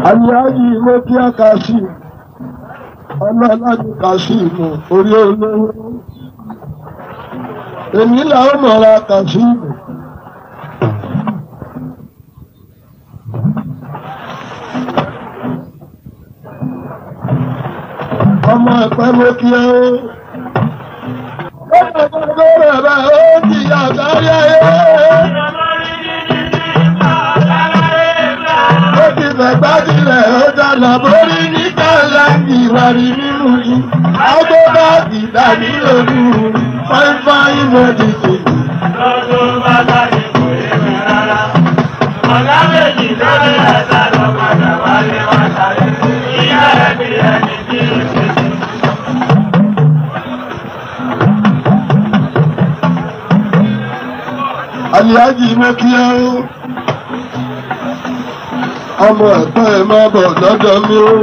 Àlìájì Mọ́kíá Kasim, ọlọ́lá ní Kasim orí olówó. Èmi làwọn mọ̀ra Kasim. Ọmọ ẹ̀pẹ́ Mọ́kíá ó. Ó bẹ̀rẹ̀ bẹ̀rẹ̀ ó jìyà sáré ayé. Ó ti fẹ̀gbájìlẹ̀ ó dànà borí ní kàlá ìwárí nínú yìí. Agbóbá ìdání lójú fáínfáín mọ́tìtì. Lọ́dún bàtà ni kò yé mi rárá. Ọ̀gá méjì lórí ẹ̀ta lọ padà wálé wá sáré. Ìyá ẹ̀ bí ẹni tí ó ṣe sí. Àlìájì Mọ́kíá ó. Ọmọ ẹ̀pẹ́ ẹ̀ máa bọ̀ lọ́dọ̀ mi ó.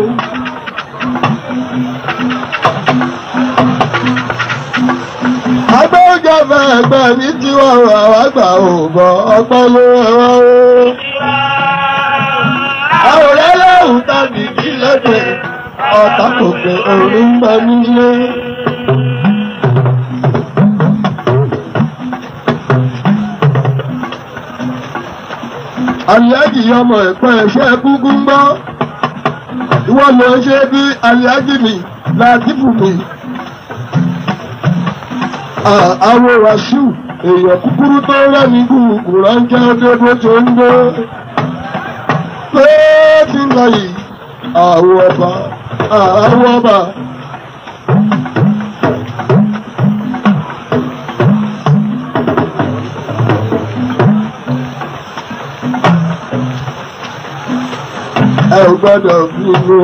Agbóúnjẹfẹ́ ẹgbẹ́ mi ti wá wà wá gbà ò bọ̀ ọpẹ́ ló ẹwà ó. Àwòrán lẹ́hùn tàbí kí lẹ́gbẹ̀ẹ́ ọ̀tá kò pé òun ń bẹ nílé. Àlìájì ọmọ ẹ̀pẹ́ ẹ̀ṣẹ́ kúkú ń gbọ́. Ìwọ ló ń ṣe bí àlìájì mi Látìfù mi. Àwọn Wàsíù èèyàn kúkúrú tó rẹ́ni gùngùn ránjẹ́ ọdẹ bó ṣe ń gbé. Pé tí ń lọ yìí, àwọn ọba, àwọn ọba. Ẹ ò gbọ́dọ̀ fi wo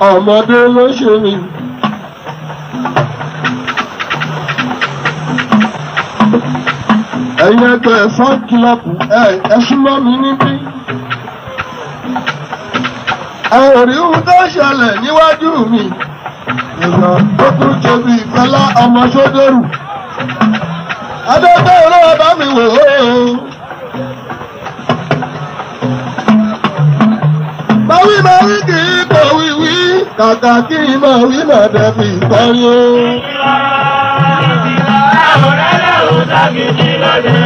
ọmọdé ló ṣe mí. Ẹ̀yin ẹgbẹ́ fan kílọ̀pù ẹ súnmọ́ mi níbí. Ẹ ò rí ohun tó ṣẹlẹ̀ níwájú mi. Ìgbà tó tún ṣe bí Ìfẹ́lá ọmọ Ṣódérù. Adégbé olówó bá mi wò ó. Màwí màwí kì í kò wíwí, kàkà kí n máa wí màá dẹ̀bi ìkọrin o. Àwòrán lẹ́hùn tàbí kí lóde.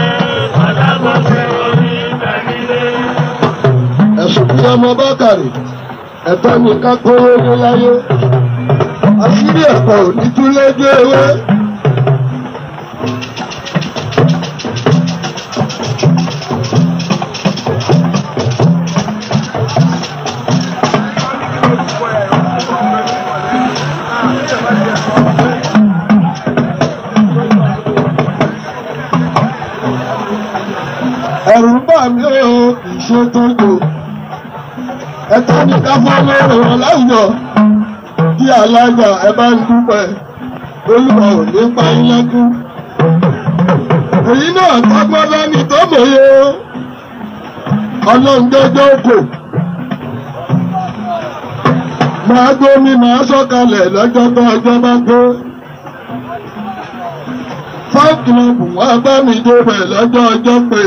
Ọ̀tá kò pé omi bẹ̀ nílé. Ẹ̀sùn bí ọmọ Bákàrè, ẹ̀tọ́ ni ká kówó ní láyé. Àṣírí ẹ̀kọ́ ò ní tú lójú ewé. Ẹ̀rù ń bà mí o, kì í ṣe tó jò. Ẹ̀tọ́ ní ká fọ́ lọ́rọ̀ wọn láwùjọ. Kí alága ẹ bá ń dúpẹ́, Olúwa ò ní pa yín lẹ́kún. Èyí náà kọ́gbọ́n lẹ́ni tó mòye o. Ọlọ́run jẹ́jọ́ kò. Màá gbómi màá sọ̀kalẹ̀ lọ́jọ́ tó ọjọ́ bá gbó. Fan club wá bá mi débẹ̀ lọ́jọ́ ọjọ́ pé.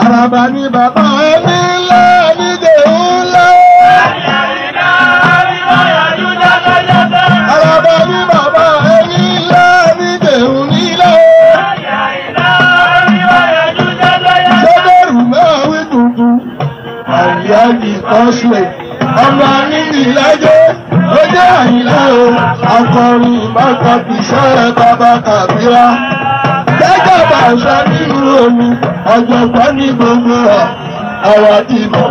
Àràbà ni bàbá ẹni ńlá nídè ńlá. Àràbà ni bàbá ẹni ńlá nídè ńlá. Sọ́dọ̀rù máa wí tuntun. Àlìájì kọ́sùlẹ̀. Ọmọ níbi ìlàjẹ́, ó jẹ́ Àyìnlá o. Akọrin ìbákan fi sẹ́rẹ̀ bàbá Kàbírà. Gẹ́gẹ́ bàṣà nínú omi, ọ̀jọ̀gbọ́n ní gbogbo ọ̀, àwa ti mọ̀.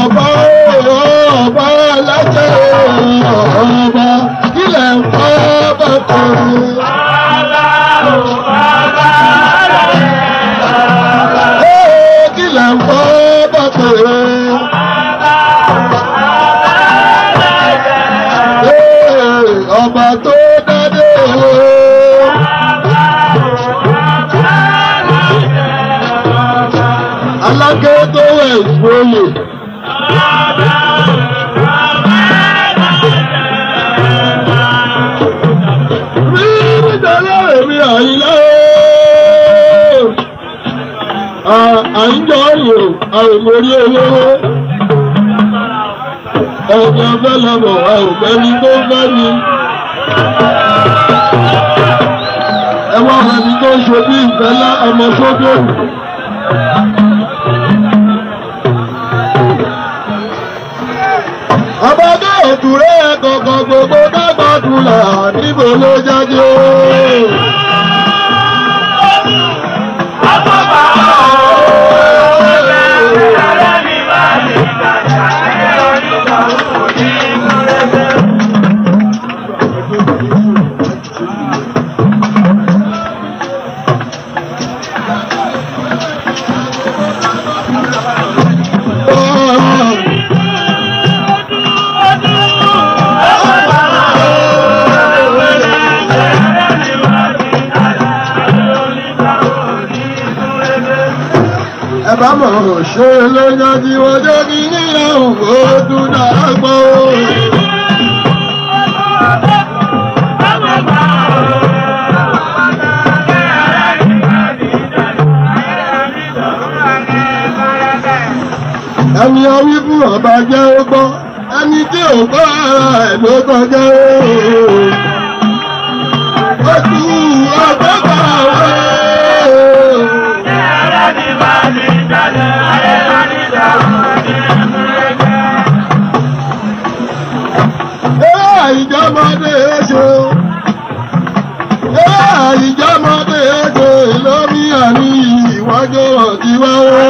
Ọba ọba alájẹ ọba ilẹ̀ ń kọ́ bàtà. Kílẹ̀ ń kọ́ bàtà. Ọba tó dádé o. Alákẹ́ tó wẹ̀ ìgbóyè. Rí nítorí èmi À ń jọ rò àròmórí olówó. Ẹni ọfẹ́ lọ́mọ̀ àròmẹ́ni tó fẹ́ ni. Ẹ wá ẹni tó ń ṣe bí ìfẹ́lá ọmọ sódòrò. Ọbadé òtúrẹ́ kọ̀ọ̀kan gbogbo dágbàdúrà níbo ló jáde o. Ẹ̀bá mọ̀ ṣe lóyún tí wọ́n jẹ́ kí nílẹ̀ òun ó dún dáa gbọ́. Ẹni ọwí fún ọba jẹ́ ó gbọ́, ẹni tí ò gbọ́ ara ẹ̀ ló kọjá ó. Ó tú ọgbẹ́ bá wọ́. Ìjọmọdé ṣe ìjọmọdé ṣe lórí àní ìwájú ọ̀tíwá ó.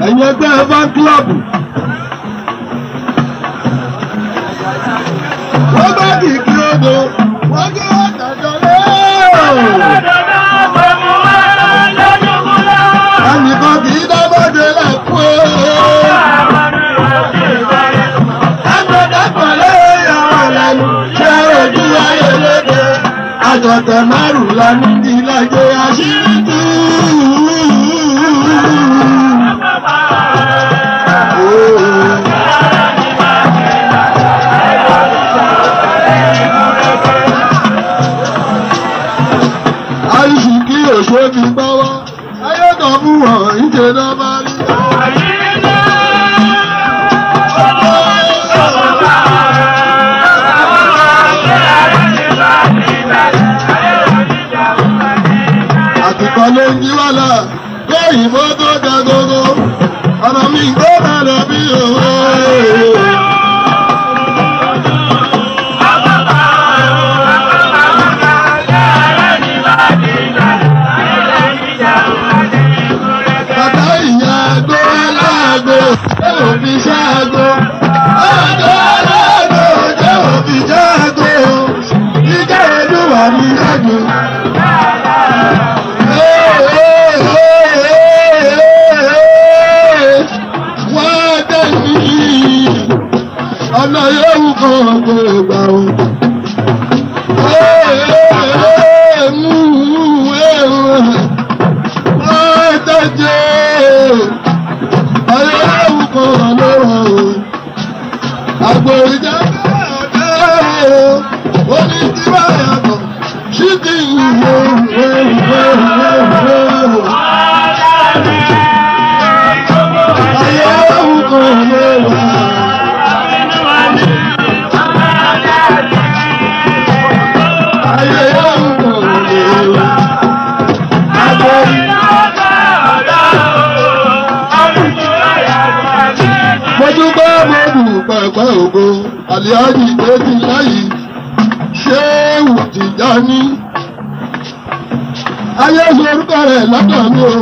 Ẹ̀yin ẹgbẹ́ fan club. Wọ́n bá kìkì odò, wọ́n gbé ọ̀tàjọ́ lé. Ẹnìkan kì í dábọ́dé lẹ́kú o. Ẹgbẹ̀dẹ́gbẹ̀ lẹ́yìn ọ̀rọ̀ lẹ́nu ṣé ojú ayé léde. Àjọ̀tẹ̀ márùn-ún la ní ìlàjẹ àṣírí tú. Àìsù kí òṣó fi gbọ́ wá, ayọ́dọ̀ mú wọ̀n ìṣe náà máa rí. Àtìkọ́ ló ń jí wàhálà, lóyìnbó tó ga gógó, ọ̀nà mi kó bá lọ bí òwe. Bàbá ìyá àgbo aláàgbo jẹ́ òbí ṣáàgbo. Àgbo aláàgbo jẹ́ òbí ṣáàgbo. Ìjẹ́ olúwa mi ṣáàgbo. Wá dé ní ọ̀nà yóò kàn gbogbo o. Mo dúpẹ́ mo dùpẹ̀pẹ̀ ògo Àlíhájì Déjì láyìí Ṣéwù Tìjání. Ayé ṣe orúkọ rẹ̀ lọ́dọ̀ mi o.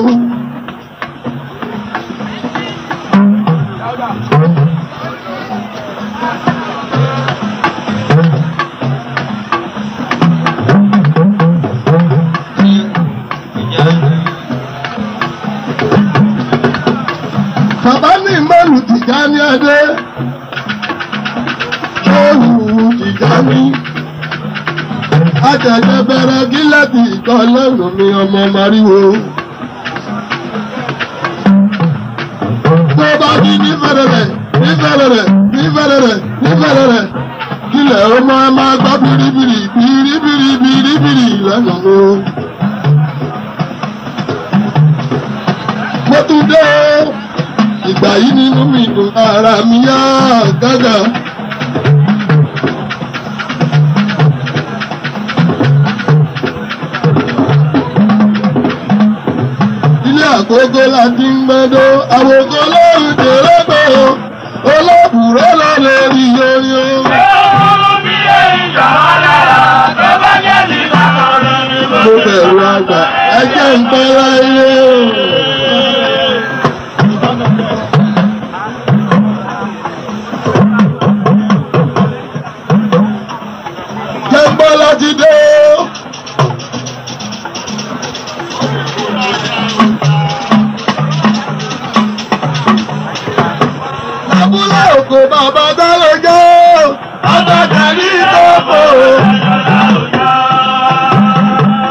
Bàbá ní ìmọ̀lù Tìjání Adé. Ṣéwù Tìjání. Àjẹjẹ bẹ̀rẹ̀ gílẹ̀tì ìtọ́ lẹ́nu mi ọmọ Màríwò. Tó bá ní ní fẹ̀rẹ̀rẹ̀ ní fẹ̀rẹ̀rẹ̀ tún dé. Ìgbà yìí nínú mi dùn ara mi yá gágá. Ilé àkókò láti ń gbẹ́dọ́, àwòkọ́ lóhùn tèrè gbọ́, olóbùrọ̀ lọ lórí orí o. Mo bẹ̀rù àgbà, ẹjẹ́ ń pẹ́ láyé o. Jẹ́ngbọ́n láti dé o. Abúlé òkò bàbá dálé jẹ́ o. Àgbàkàrí tó fò.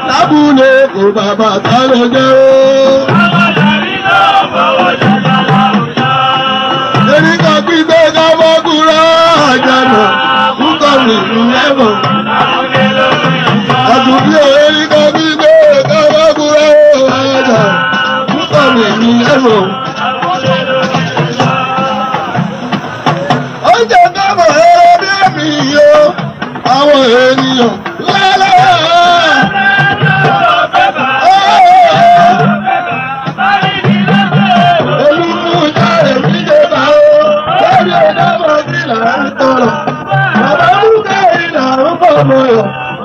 Lábúlé òkò bàbá dálé jẹ́ o. Eríkà gbígbé kábọ́kúrá àjànà kúkọ̀ nìlú ẹ̀bọ̀n. Àtúndí eríkà gbígbé kábọ́kúrá àjànà kúkọ̀ nìlú ẹ̀bọ̀n. Oúnjẹ kábọ̀ ẹ̀rọ bí èmi yó àwọn ènìyàn lálẹ́.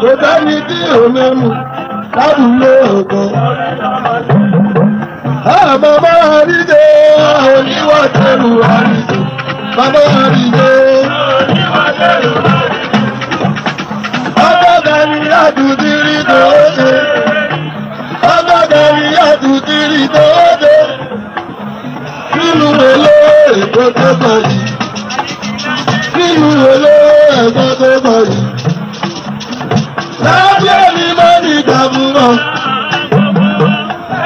Kò dání tí ò mẹ́mu lábúlé ògo. Bàbá àrídé oníwà tẹ̀lú àrídé. Bàbá àrídé. Ọgọ́gàrí àdùdírí tó ṣe. Ọgọ́gàrí àdùdírí tó ṣe. Nínú èlé èkó tó kọ̀ yìí. Nínú èlé èkó tó kọ̀ yìí. Lábúlé mi máa ní ìdààmú náà.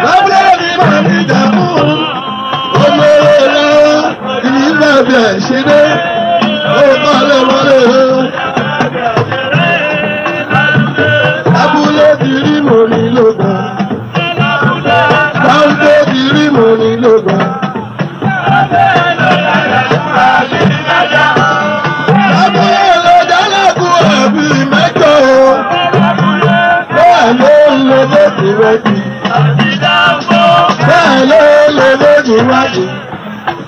Lábúlé mi máa ní ìdààmú. Olóró lọ́wọ́ ìlú náà bí ẹ̀ ṣe dé. Ó kọ́ lé wọlé o. Lábúlé ti rí mo ní lóògùn. Lábúlé ti rí mo ní lóògùn. Lábúlé lọ́jà lẹ́kùn ẹ̀bí mẹ́jọ o. Bẹ́ẹ̀ ló ń lo méjì rẹ́jì. Bẹ́ẹ̀ ló ń lo méjì wájì.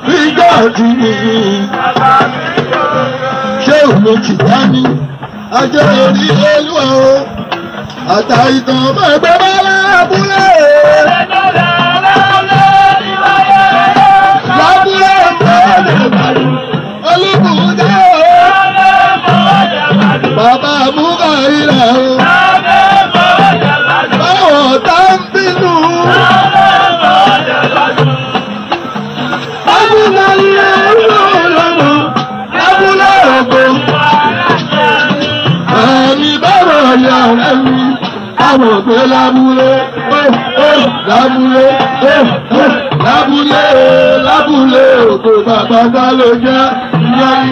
Nígbà tí ṣé òun ti dání? Ajé orí olúwa o. Àtà ìtàn mẹ́gbẹ́ bá lábúlé. Lábúlé ń bọ́ ọ̀dẹ̀ olúkúdé o. Bàbá Múkà ilẹ̀ o. Báwọn tá ń bínú. Lábúlé ilé olóòlọ́mọ. Lábúlé ògo. Ẹ̀mí báwọn ọ̀yà rẹ̀ mi. Báwọn pé lábúlé. Lábúlé. Lábúlé. Lábúlé ògo bàbá bá ló jẹ́ yẹ́n.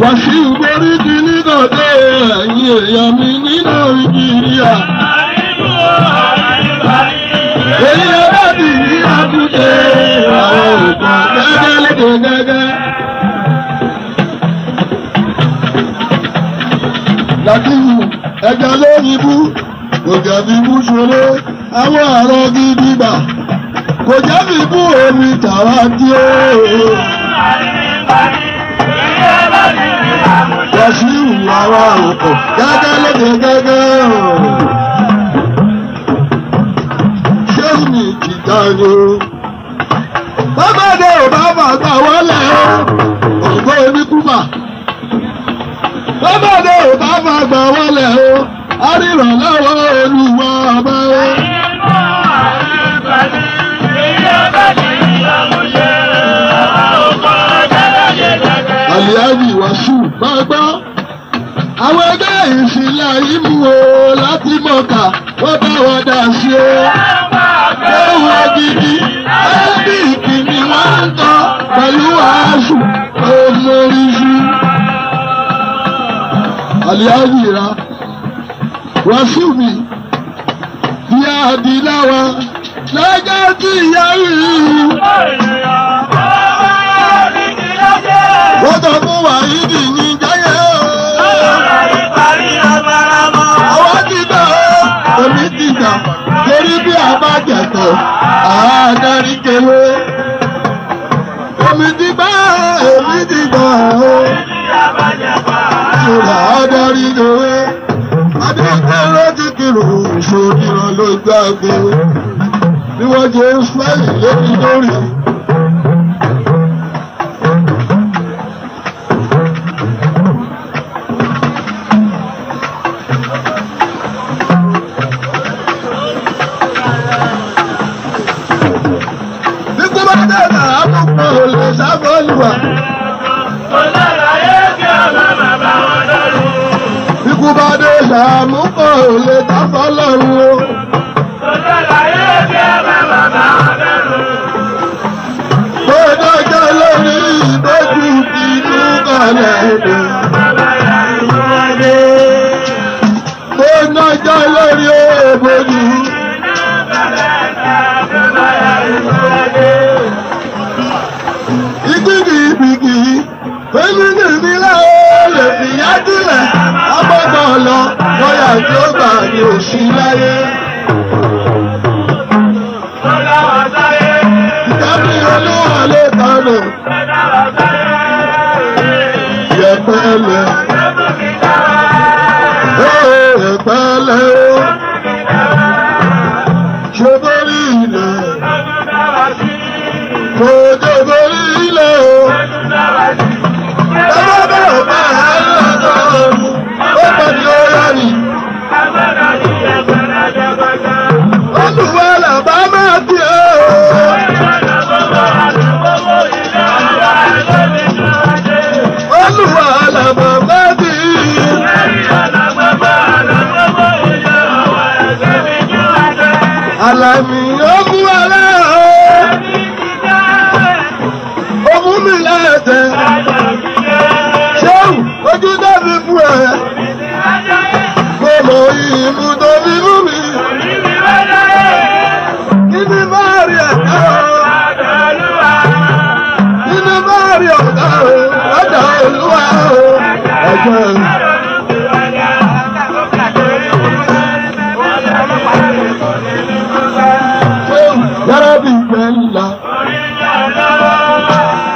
Wàṣíù borí ti nígbàdé ẹ̀yìn èèyàn mi ní Nàìjíríà. Èyí ọba ti ní àbújá àwọn òkú gẹ́gẹ́ lédè gẹ́gẹ́. Làkìwù ẹja lóyìnbú, kò jẹ̀bi bú ṣeré, àwọn àrọ̀ gidi gbà. Kò jẹ̀bi bú omi tàwa tí ó. Wàṣíù àwa òkò gẹ́gẹ́ lédè gẹ́gẹ́ o. Ṣé mi ti dáyé? Bàbá dé ò bá bàbá wọlé o, ògbó oníkúmà. Bàbá dé ò bá bàbá wọlé o, arìnrànlọ́wọ́ olúwa ọba o. Àlìyáàbí Wàṣíù máa gbọ́. Àwọn ẹgbẹ́ ìsìnlẹ̀ yìí mú o láti mọ̀ọ́kà wọ́n bá wọn dà sí o. Lọ́wọ́ gidi, ẹbí ìkíni wọ́n ń tọ́ pẹ̀lú wàásù olóríṣi. Àlìyáyìíra Wàsíù mi ìyá àdìláwa lọ́jọ́ tí ìyá rí. Wọ́n sọ fún Wàhídì ní jáyé o. Àwa ti gbà ó, èmi ti gbà, torí bí a bá jẹ̀tọ̀, àádárí kele. Èmi ti gbà, èmi ti gbà ó. Ṣòro àádárí kele. Adékẹ́rẹ́ ti kìlọ̀ ṣòdìrán ló gbàgbé. Bí wọ́n ṣe ń fẹ́yìn lórí lórí. Ikú bá dé sàmú kò lè dáfọ́ lọ́rùn o. Bó dájọ́ lórí ìbójú inú kalẹ̀ èdè. Bó dájọ́ lórí ìbójú. Ìgbìgì èmi ní ìbílẹ̀ ó lè fi yájúlẹ̀ abọ́gbọ̀n lọ lọ́yà tí ó gbà ní òsì láyé. Ìjábí olúwa ló tánù. Yẹ̀pẹ̀lẹ̀. Yẹ̀pẹ̀lẹ̀ o. Ṣé borí ilẹ̀? Kò dé borí ilẹ̀ o. Olúwa làbá máa bí ọ́. Olúwa làbá máa bí. Àlàmì ogun aláàó. Ogun mi láẹ̀tẹ̀. Ṣéwù ojú dábì fún ẹ. Mo mọ ìmú tó fi mú mi. Kíni máa rí ẹ̀dá o? Kíni máa rí ọ̀dá o? Ọ̀dà Olúwa o. Ẹ̀jẹ̀. Yàrá bí jẹ́ ńlá.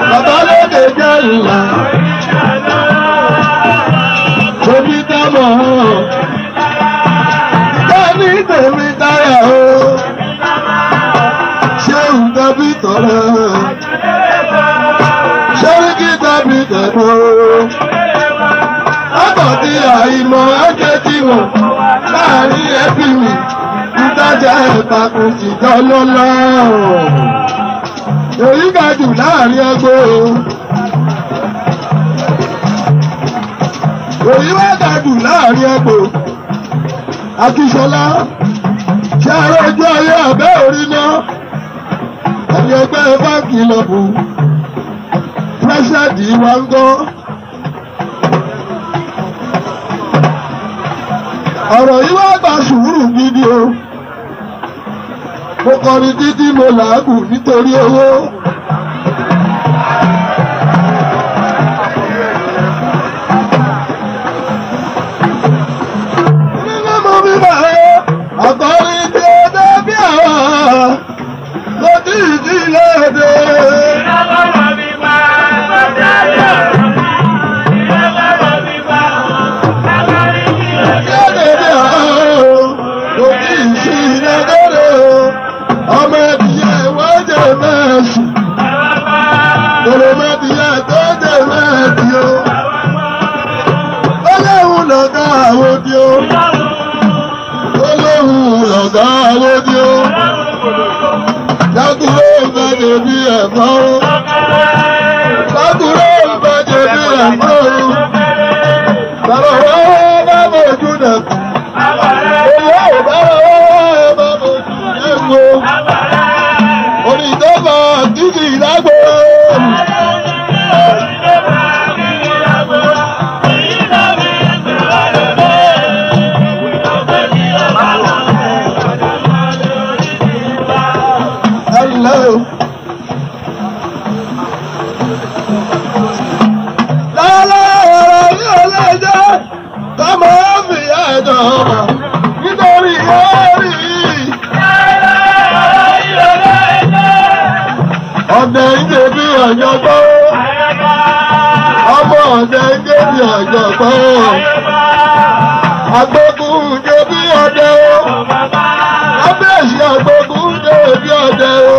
Bàbá lóde jẹ́ ńlá. Tèmi dámọ̀. Tèmi tèmi dáyà o. Ṣé nǹkan bí tọrọ? Ṣé kí tàbí tẹ̀dọ̀? Ọkọ̀ tí àìmọ̀ ẹ̀jẹ̀ tí wọ̀n láàrin ẹbí mi. Ìtajà ẹ̀pà kò sì jọ lọ́lọ́. Èyí ga jù láàrin ẹgbẹ́ o. Èyí wá ga jù láàrin ẹgbẹ́. Akíṣọlá ṣe àrò ojú ayé àbẹ́ orí náà. Ẹni ẹgbẹ́ báńkì lọ́bù. Pírẹ́sẹ̀dì wa ń gọ́. Ọ̀rọ̀ yìí wá gba sùúrù gidi o. Mo kọrin títí mo làágùn nítorí owó. Nínú mo bí bàá, àkọrin tí ó dé bí àwọn mo tí ì sí léde. Tí ó dé bí àwọn mo tí ì sí léde o. Ọmọ ẹ̀dìyẹ wọ́n jẹ mẹ́sì. Tòlómọ́dìyẹ tó jẹ mẹ́sì o. Ọlọ́run lọ̀gá àwọn òbí o. Ọlọ́run lọ̀gá àwọn òbí o. Lágùrò ń bàjẹ́ bí ẹ̀fọ́ o. Lágùrò ń bàjẹ́ bí ẹ̀fọ́ o. Bàbá wa bá bójú dẹ̀kun. Owó bàbá wa bá bójú dẹ̀kun o. Onítọ́fà títì lágbo. Alágbẹ̀dẹ ń jó bí ọ̀jọ̀gbọ́n. Agbógun ń jó bí ọdẹ o. Kábíyèsí agbógun ń jó bí ọdẹ o.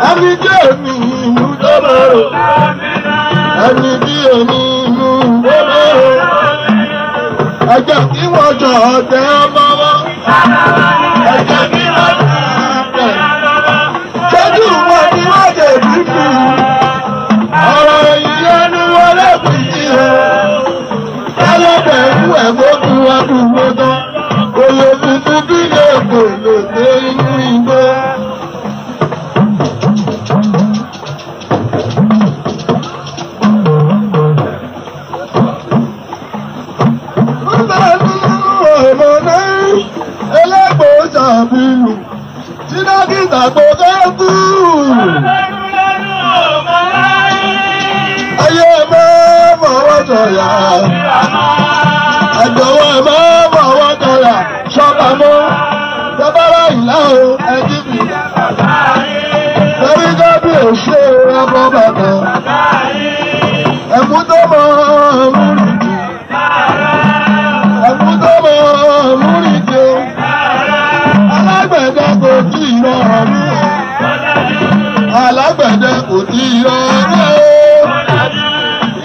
Ẹni tí èmi ìlú tó lọ́rọ̀. Ẹni tí èmi ìlú tó lọ́rọ̀. Ẹ̀jẹ̀ kí wọ́n jọ ọ̀tẹ̀ ọmọ wọn. Ẹ̀jẹ̀ kí wọ́n jọ ọ̀tẹ̀. Ṣojú wọn ni wọ́n jẹ̀ bíbí. Ọ̀rọ̀ ìyanu ọlọ́pìtì o. Tálọ́bẹ̀ ń wẹ̀ gbógun ọdún mọ́tọ́. Òye tuntun bí lè kò lè dé inú igbó. Ẹlẹ́gbọ̀ọ́ tí dókítà gbọ́dọ̀ kú. Ayé máa fọwọ́ sọ̀yà. Àjọwọ́ máa fọwọ́ sọ̀yà. Sọ́ba mọ́. Sábàrà ìlà o, ẹjí mi. Lórí kábíyèsí ọmọ bàbá. Ẹ̀mú tó mọ múrìjì. Ẹ̀mú tó mọ múrìjì. Alágbẹ̀dẹ kò tí ì rọrùn o. Alágbẹ̀dẹ kò tí ì rọrùn o.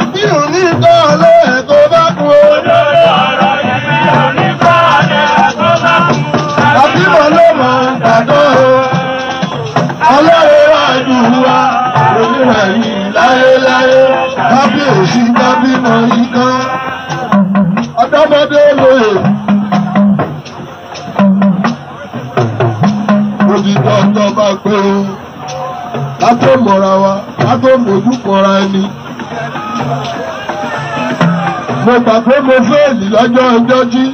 Ìbí òní kọ́ lẹ́ẹ̀kọ́ bá kú o. Àbímọ ló mọ̀ ń gbàdọ́ o. Ọlọ́run wá jù wá onírẹ̀ yìí láyéláyé. Kábíyèsí kábímọ yìí kan. Ọ̀dọ́mọdé lóye. Òdìdó ọjọ́ bá pé o, ká tó mọ̀ra wa, ká tó mojú kọra ẹni. Mo gbà pé mo fẹ́ẹ̀lì lọ́jọ́ ọjọ́ jí.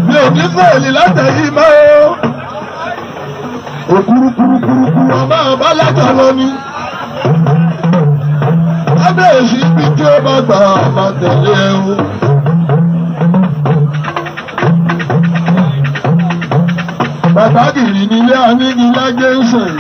Mi ò ní fẹ́ẹ̀lì látẹ̀yìn mọ́ o. Òkúrukúrukúrukú ọba ọba látọ̀ lọ ni. Kábíyèsí bí tí ó bá gbà máa tẹ̀lé ẹ o. Bàbágìrì nílé Anígilájé ń sìn.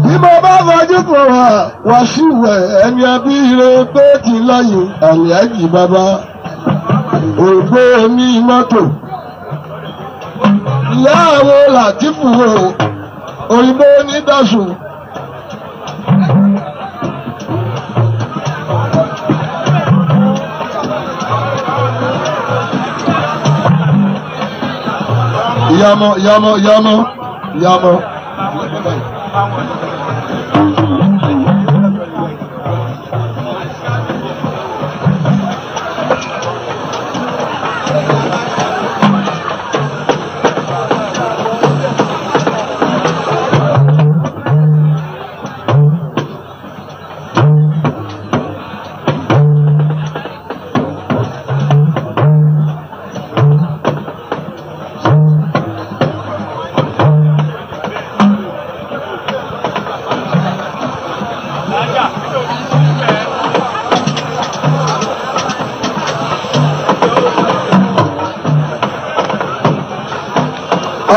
Bí mo bá fojú kò wá, Wàsíù ẹni abíire pé ti láyò àlìájì bàbá. Ògbó ní mọ́tò. Ìyá àwọn Làtífù òyìnbó ní dàsùn. Ìyàmọ ìyàmọ ìyàmọ ìyàmọ.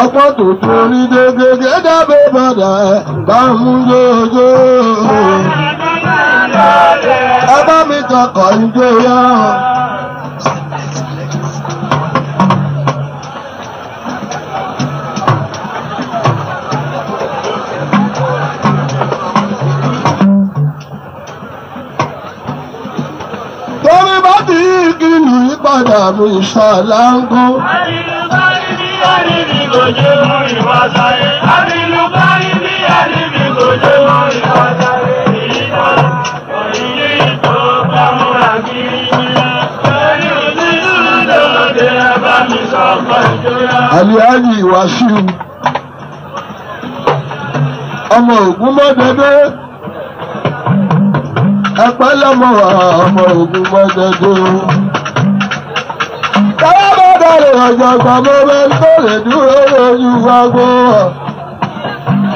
Ọ̀pọ̀ tó torí dégédé dábẹ́ padà ẹ̀ bá mú jòjò. Ẹ bá mi kọkọ̀ ìjó yá. Torí bá ti kìlù padà mi ṣàlángó. Àlìájì Wàsíù ọmọ Ògún mọ́dẹ́dẹ́ ẹ̀pẹ́ lọ́mọ ọmọ Ògún mọ́dẹ́dẹ́ o. Ọ̀jọ̀gbọ́n mo bẹ tó lè dúró lójú agbó.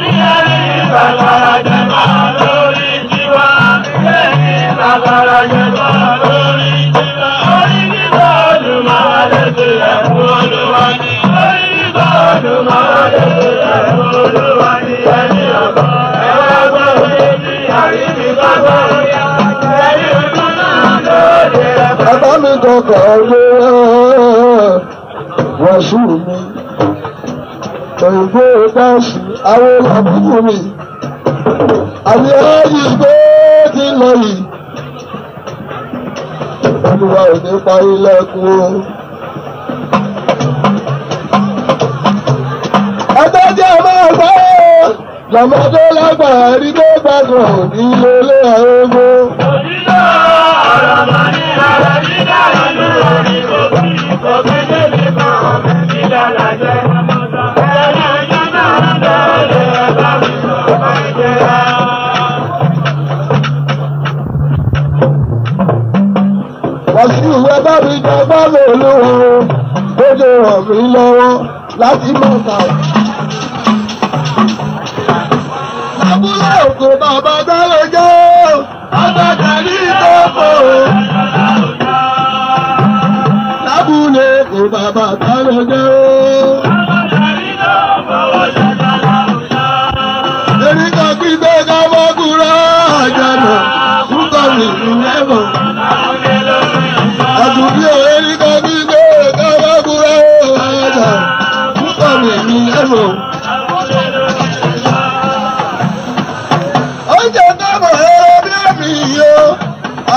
Ìyẹ́rì bàbára jẹ máa lórí tiwa. Ìyẹ́rì bàbára jẹ máa lórí tiwa. Orí bíbá olùmọ̀ lè fi ẹ̀kú olúwa ní. Orí bíbá olùmọ̀ lè fi ẹ̀kú olúwa ní. Ẹni ọ̀gbọ́n ẹ̀rọ gbọ́ létí àríwí bàbá rẹ̀. Ẹni ọdún náà lóde ẹ̀kọ́. Bàbá mi kọkọ̀ ọdún Wàsíù mi, òyìnbó dáàsì àwọn àbúkù mi, àbí ayé gbé ti lọ yìí. Olúwa ò ní parí lẹ́kùn o. Ẹgbẹ́ jẹ́ máa gbọ́ lọ́mọdé lágbàá rí tó gbàgbọ́ ní ilé ẹ̀rọ. Òjijì ọ̀rọ̀ màá ní ara dídá ìlú orí òbí òkè débi kan dídá làjẹ́. Ẹni ojú náà lóde bá mi sọ máa jẹ́. Wàsíù ẹ bá mi jọgbọ́n lòlúwo ó lè ràn mí lọ́wọ́ láti mọ̀ta. Lábúlé òkú bàbá dára jẹ́ agbára ní ìtọ́kọ̀. Lábúlé òkú bàbá dára jẹ́. Eríkà gbígbé ká mọ́kúrá àjànà fúnkọ́ mi ìrẹ́bọ̀. Àdùbí eríkà gbígbé ká mọ́kúrá àjànà fúnkọ́ mi ìrẹ́bọ̀. Oúnjẹ kábọ̀ ẹ̀rọ bí èmi yó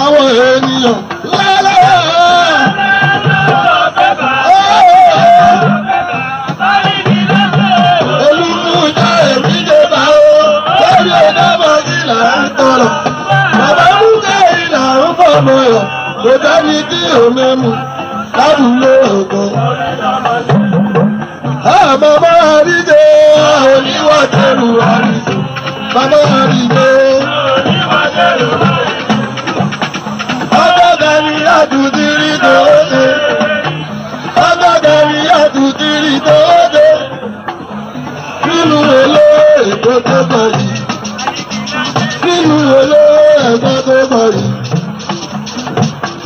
àwọn ènìyàn lálẹ́. Olúmúdá èmi dé bá o, lórí ọ̀dọ́mọ ìlà ń tọrọ. Bàbá Múdá ìlà ń fọmọ yọ, kò dání tí ò mẹ́mu lábúlé ògo. Àmọ́ máa rí dé oníwà tẹ̀rù àrídò. Bàbá àrídò. Ọgọ́gà ni àdùdírí tó dé. Ọgọ́gà ni àdùdírí tó dé. Nínú èlò ètò tó bọ̀ yìí. Nínú èlò ẹ̀gbọ́n tó bọ̀ yìí.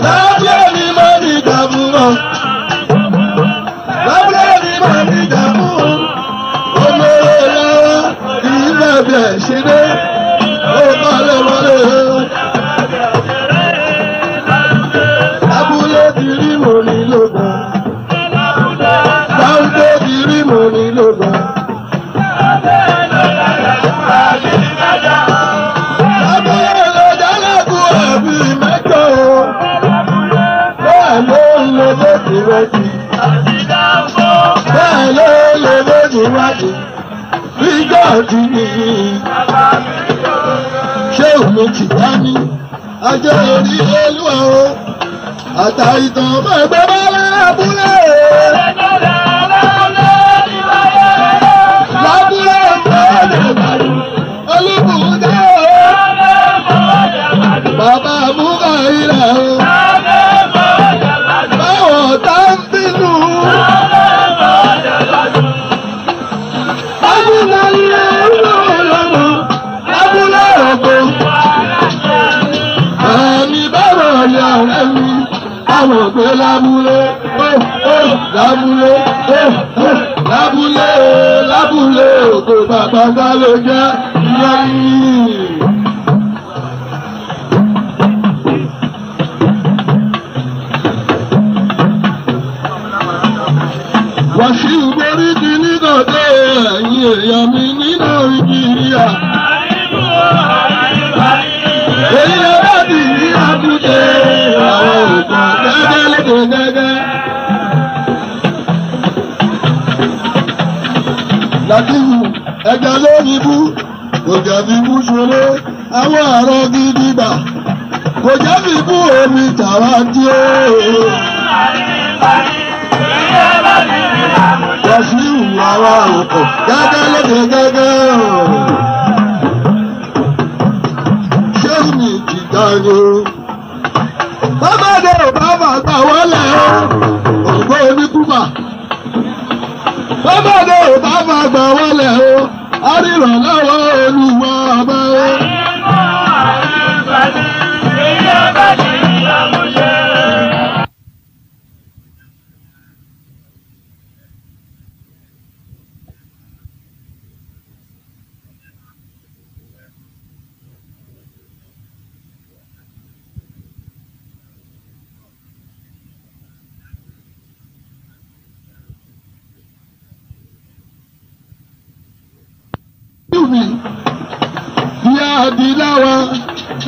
Lábẹ́ mi máa ní ìdààmú mọ́. Lábẹ́ mi máa ní ìdààmú. Olóró lọ́wọ́ ìlú ẹ̀bẹ̀ ṣe dé. ti ní. Ṣé òun ti dá ní? Ajé orí olúwa o. Àtà ìtàn máa gbé bá lábúlé. Lábúlé ọ̀gbọ́n olúbùdó o. Bàbá Múkà ìlà o. Báwo tá ń bínú? Lábúlé olúwa lábúlé ọ̀gbọ́n. Ẹ̀mí báwo ni ọ̀rẹ́ mi? Àwọn ògbé lábúlé, ó lábúlé, ó lábúlé, lábúlé ògbó bàbá bá ló jẹ́ yẹ́nì. Wàṣíù borí ti ní gòdè ẹ̀yìn èèyàn mi ní Nàìjíríà. Èyí ló bá bì ní Àbújá àwọn ògùn gẹ́gẹ́ lédè gẹ́gẹ́. Làtìwù ẹja ló ní bú, kò jẹ́ fi bú ṣeré, àwọn àrọ̀ gidi gbà. Kò jẹ́ fi bú omi tàwa tí ó. Wàṣíù àwọn ògùn gẹ́gẹ́ lédè gẹ́gẹ́. Ṣé mi ti dáyé? Bàbá dé ò bàbá gbà wọlé o, ògbó oníkúmà. Bàbá dé ò bàbá gbà wọlé o, àrírànlọ́wọ́ Olúwa ọba o. Ìyá àdìláwa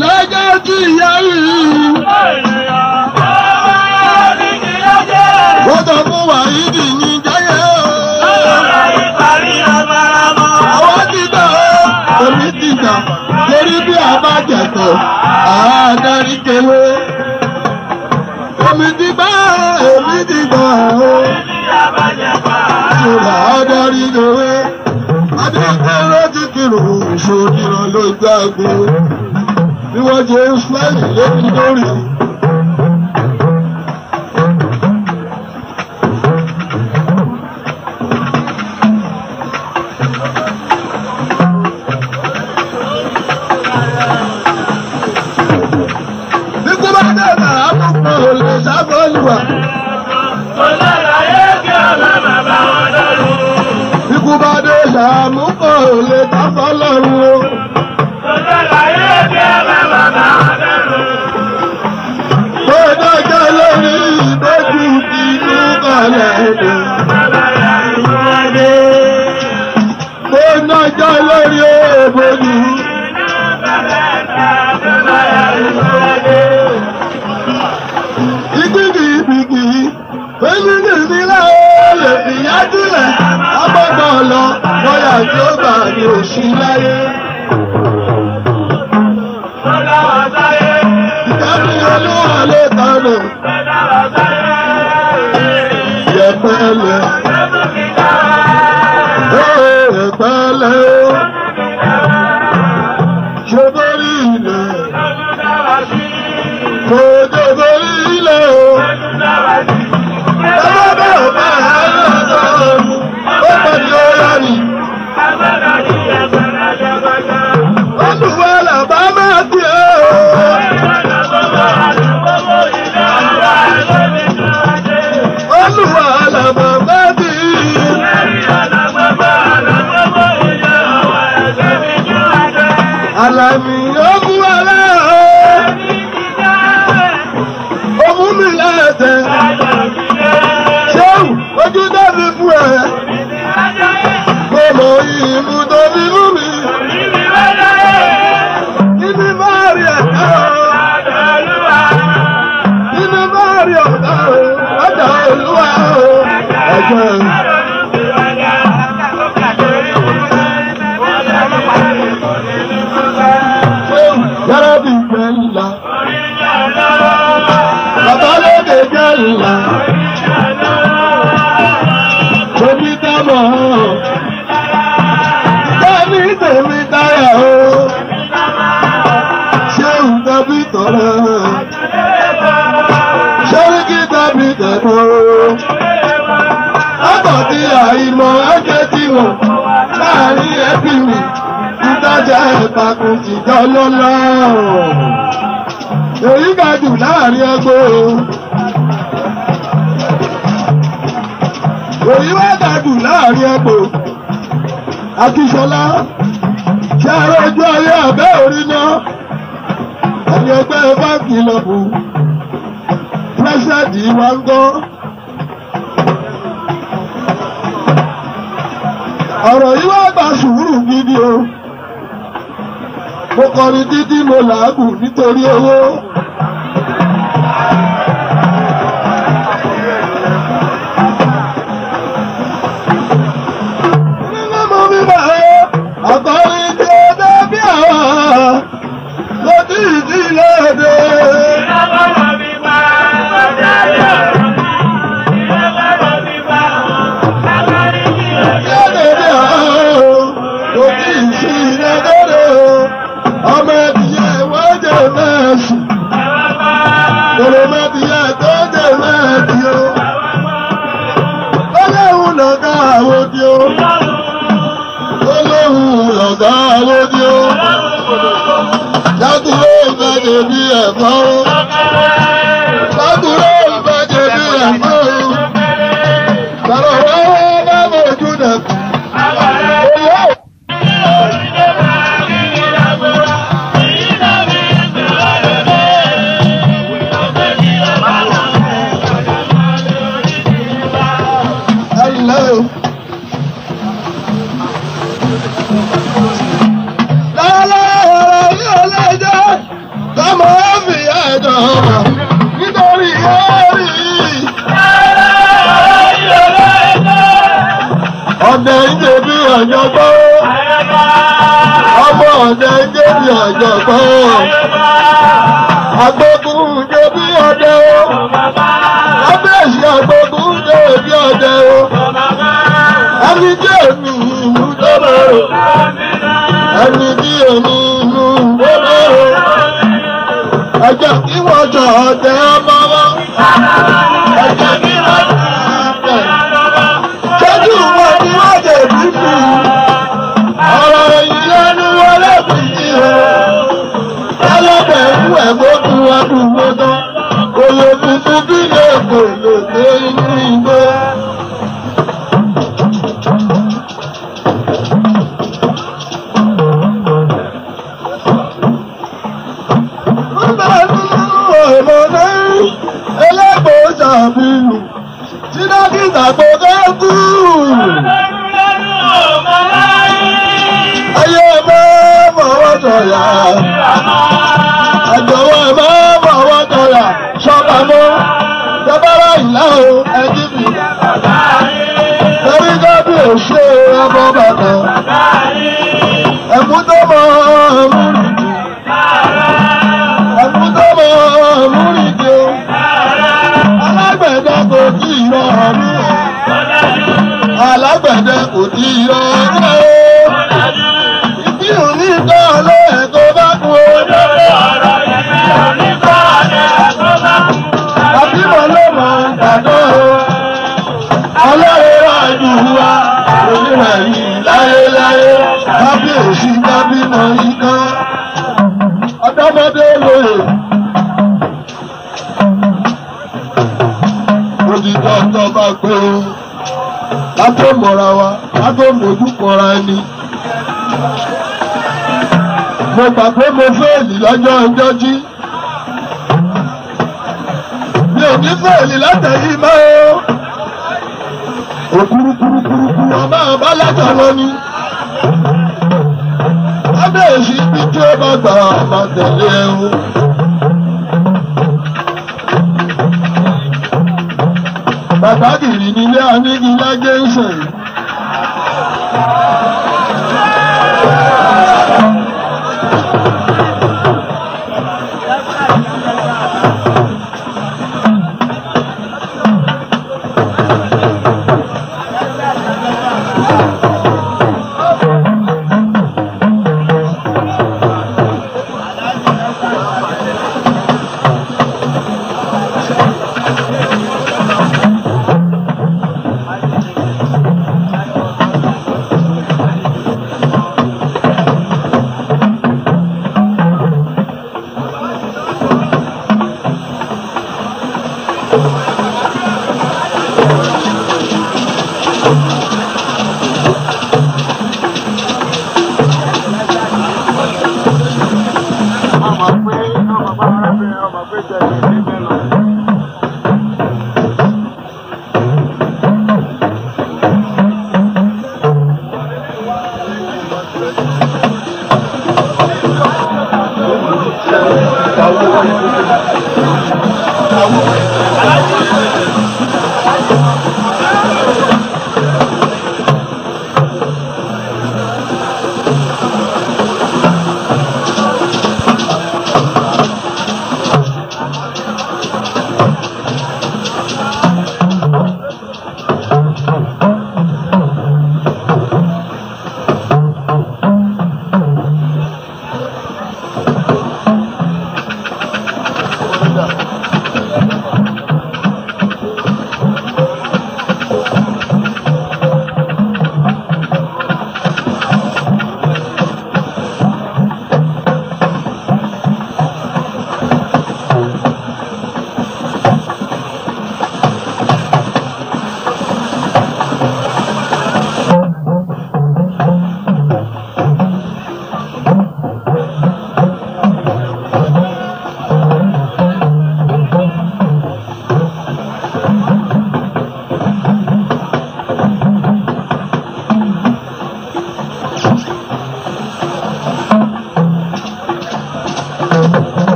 lọ́jọ́ tí ìyá rí. Ó sọ fún Wàhídì ní jáyé o. Àwọn ti gbà ó, èmi ti gbà. Torí bí a bá jẹ̀tọ̀, àádárí kewé. Èmi ti gbà ó, èmi ti gbà ó. Ṣòro àádárí kewé. Adékọ́rọ́ ti kírun ìṣòro ló gbàgbé. Bí wọ́n ṣe ń fẹ́yìn lórí lórí. Bíkú bá dàgbà, àbùkù ò lè sábọ́lùwà. Bíkú bá dé sàmúkọ̀ ò lè táfọ́ lọ́rùn o. Tó dájọ́ lórí ìbójú inú kalẹ̀ èdè. Tó dájọ́ lórí ìbójú. Ìgbìgì ìgbìgì, ìgbìgì ìbílẹ̀ ó lè fìyà sílẹ̀. Abọ́dọ̀ lọ, bóyá tí ó gbà ní òṣì láyé. Ìjábí olúwa ló tánù. Yẹ̀pẹ̀lẹ̀. Yẹ̀pẹ̀lẹ̀ o. Ṣé borí ilẹ̀? Kò jẹ́ borí ilẹ̀ o. Bàbá bẹ́ẹ̀ ò bá àárọ̀ sọ̀rọ̀. Ó pàdé ọ̀rọ̀ ni. Olúwa làbá máa bí o. Olúwa làbá máa bí. Àlàmì ogun alẹ́ o. Òmú mi lẹ́sẹ̀. Ṣéwù ojú dábì fún ẹ. Mo mọ ìmú tó fi mú mi. Kíni bá rí ẹ̀dá o? Kíni bá rí ọ̀dá o? Ọ̀dà Olúwa o. Ẹ̀jẹ̀. Alájà ìpàkùn tìjọ lọ́lá. Èyí ga jù láàrin ẹgbẹ́ o. Èyí wá ga jù láàrin ẹgbẹ́. Akíṣọlá ṣe àárọ̀ ojú ayé àbẹ́ orí náà. Ẹni ẹgbẹ́ báńkì lọ́bù. Pírẹ́sẹ̀dì wa ń gọ́. Ọ̀rọ̀ yìí wá gba sùúrù gidi o. Mo kọrin títí mo làágùn nítorí owó. Nínú mo mi bá àkọrin tí ó dé bí àwọn lójú ìdílé dé. Ọmọ ẹbíyẹ wọ́n jẹ mẹ́sì. Kòròmọ ẹbíyẹ tó jẹ mẹ́sì o. Olóhùn lọ̀gá àwọn òdì o. Olóhùn lọ̀gá àwọn òdì o. Lágùrò ìbàjẹ́ bí ẹ̀fọ́ o. Lágùrò ìbàjẹ́ bí ẹ̀fọ́ o. Bàbá wa bá mojú dẹ̀kun. Nítorí orí ọ̀dẹ̀ ń jẹ́ bí ọ̀jọ̀gbọ́n, ọmọ ọ̀dẹ̀ ń jẹ́ bí ọ̀jọ̀gbọ́n, agbógun ń jẹ́ bí ọdẹ o, kábíyèsí agbógun ń jẹ́ bí ọdẹ o, ẹni tí èmi ìlú tó lọ́rọ̀, ẹni tí èmi ìlú tó lọ́rọ̀. Ẹjẹ́ kí wọ́n jọ ọ̀dẹ ọmọ wọn. Ẹjẹ́ kí wọ́n jọ ọ̀dẹ. Ṣẹ́jú wọn ni wọ́n jẹ bíbí. Ọ̀rọ̀ ìlẹ́nu ọlọ́bìnrin o. Ọlọ́bẹ̀ ń wẹ̀ gbógun ọdún gbọ́dọ̀. Òye funfun bí lè kò lè dé inú igbó. Tí dókítà gbogbo kú. Ayé máa fọwọ́ sọ̀yà. Àjọwọ́ máa fọwọ́ sọ̀yà. Sọ́pamọ́. Jọbára ìlà o, ẹjí mi. Torí gábí ò ṣe ọmọ bàtà. Ẹ̀mú tó mọ múrìdì. Ẹ̀mú tó mọ múrìdì o. Alágbẹ̀dẹ kò tí ì rọ ọ̀rú o. Alágbẹ̀dẹ kò tí ì rọ ọ̀rú o. Ìbí òní kọ́ lóye tó bá kú o. Àbímọ ló mọ̀ ń gbàdọ́ o. Ọlọ́run wá jù wá onírẹ̀ yìí láyéláyé. Kábíyèsí kábímọ yìí kan. Ọ̀dọ́mọdé lóye. Òdìdó tó bá gbé o, ká tó mọ̀ra wa, ká tó mójú kọra ẹni. Mo gbà pé mo fẹ́ẹ̀lì lọ́jọ́ ọjọ́ jí. Mi ò ní fẹ́ẹ̀lì látẹ̀yìn mọ́ o. Òkúrukúrukúrukú ọba ọba látọ̀ lọ ni. Kábíyèsí bí tí ó bá gbà máa tẹ̀lé ẹ o. Bàbá kìrì nílé Anígilájé ń sìn.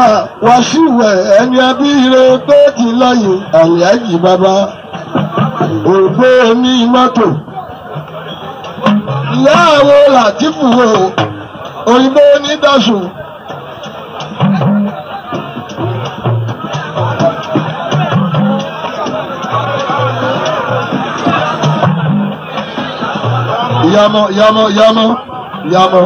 wa Wàsíù ẹni abíire tó ti lọ́yìn àlìájì bàbá ògbó ní mọ́tò. Ìyá àwọn Làtífù òyìnbó ní dọ̀sùn. Yamọ yamọ yamọ yamọ.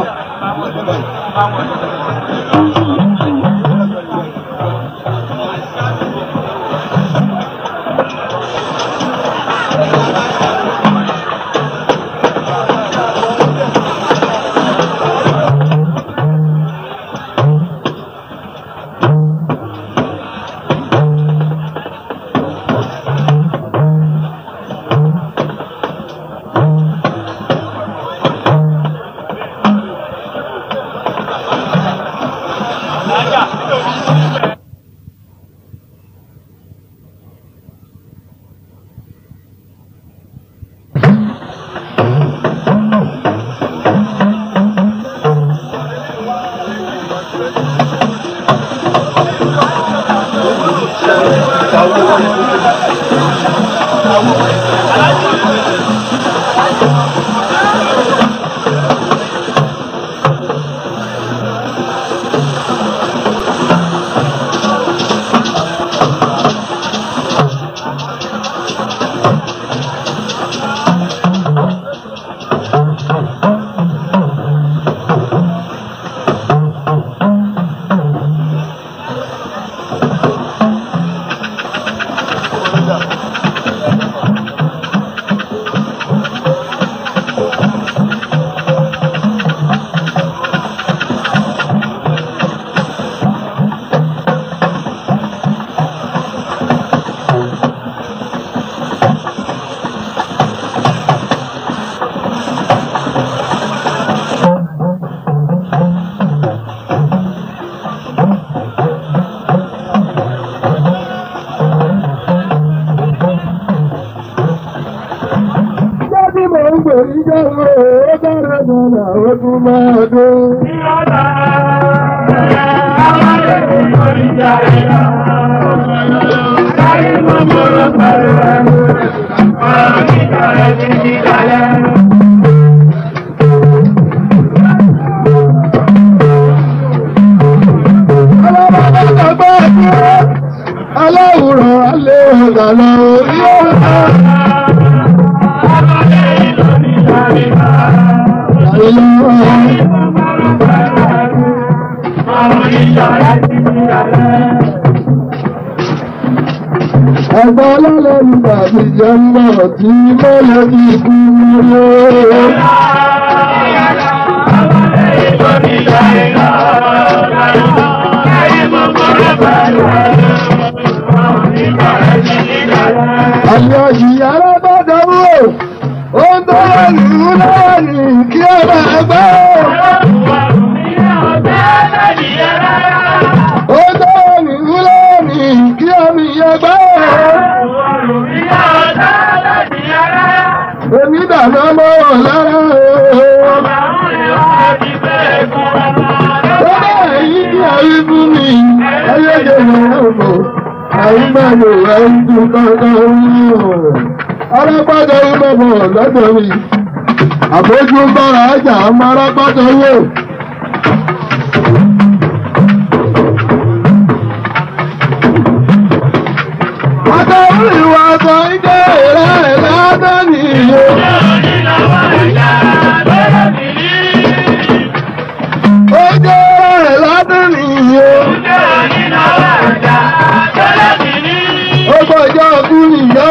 Àbójú bára ẹjà ọmọ arápátá wò. Àtàrí ìwà sọ ìdè rẹ̀ ládàá nìyó. Ó jẹ́ rẹ̀ ládàá nìyó. Ó gbọ́jọ́ kú nìyó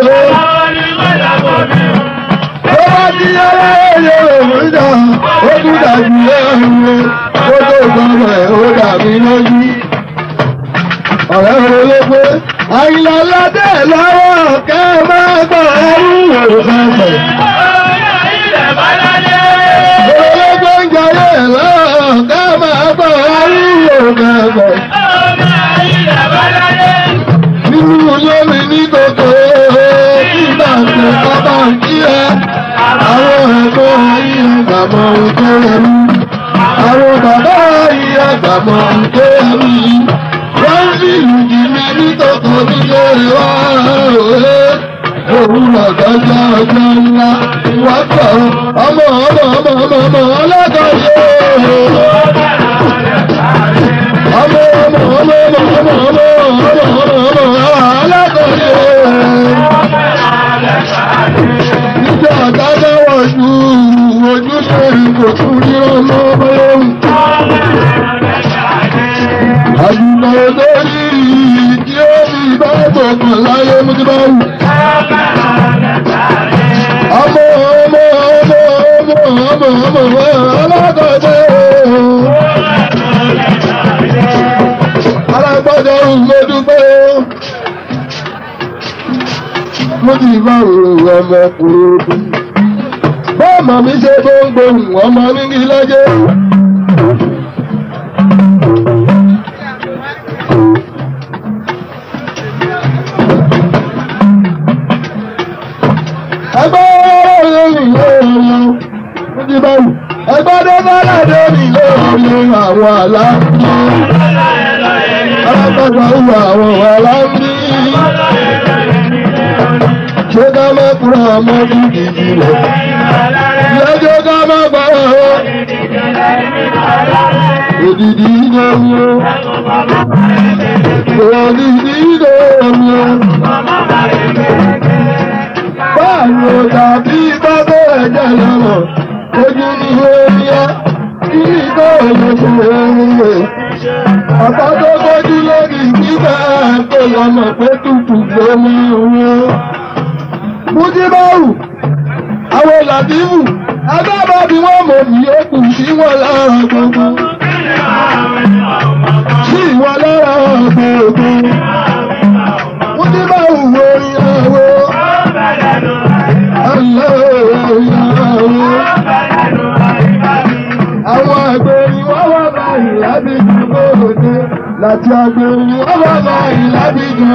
rẹ̀. Ọ̀rẹ́ olóògbé, àìlọ́ládé lọ́wọ́ kẹ́ máa gbọ́ ẹrú òṣèlú. Olóògbé ń jayé lọ́wọ́ kẹ́ máa gbọ́ ẹrú òṣèlú. Nínú olómi ní kòkó, nígbà tí bàbá ń kí ẹ, àwọn ẹ̀kọ́ ayé àgbàmọ̀ òkè ẹ̀mí. Àwọn bàbá ayé àgbàmọ̀ òkè nílé wá òwe. Òwúrọ̀ gọ́jọ́ ọjọ́ ńlá wọ́n pọ̀ ọmọ ọmọ ọmọ ọmọ ọmọ ọlọ́gọ́dẹ. Ọmọ ọmọ ọmọ ọmọ ọmọ ọmọ ọmọ ọmọ ọmọ ọlọ́gọ́dẹ. Nígbà dáadáa wọ̀ ju ojú sórí kò tún ríran mọ́ bọ́lọ́hùn. Àjùmọ̀ lórí tí ó fi bá gbọ̀ngàn láyé mú ti bá wù. Ọmọ ọmọ ọmọ ọmọ ọmọ ọmọ alágbàdo. Alágbàdo ló dúpẹ́ o. Mo ti bá òrò ọmọ kúrò. Bọ́ọ̀mọ̀ mi ṣe gbóngbòhùn ọmọ nígi lọ́jọ́. Ẹgbẹ́ bọ́lá lórí lórí àwọn aláǹdí. Alágbàgbà wù àwọn aláǹdí. Ṣé ká má kúrò ọmọ bíbí rẹ̀? Lọ́jọ́ ká má gbà ọ́. Òdìdí ìdòwú. Òdìdí ìdòwú. Báwo tàbí bábẹ́ ẹ̀jẹ̀ lọ́nà? Ojú ni ó yá, kí kò lè ṣe é. Ọ̀pá tó gbójú lórí gbígbà kò lọ́mọ pé tútù ló máa ń wọ́n. Mújíbáwù, àwọn Làbíbù, agbábọ́ bí wọ́n mọ̀ ní òkú sí wọn lára gbogbo. Sí wọn lára gbogbo. Mújíbáwù orin àwọ̀. Àwọn àgbèrè wọ́n wá báyìí lábìjọ kóòdé láti àgbèrè wọ́n wá báyìí lábìjọ.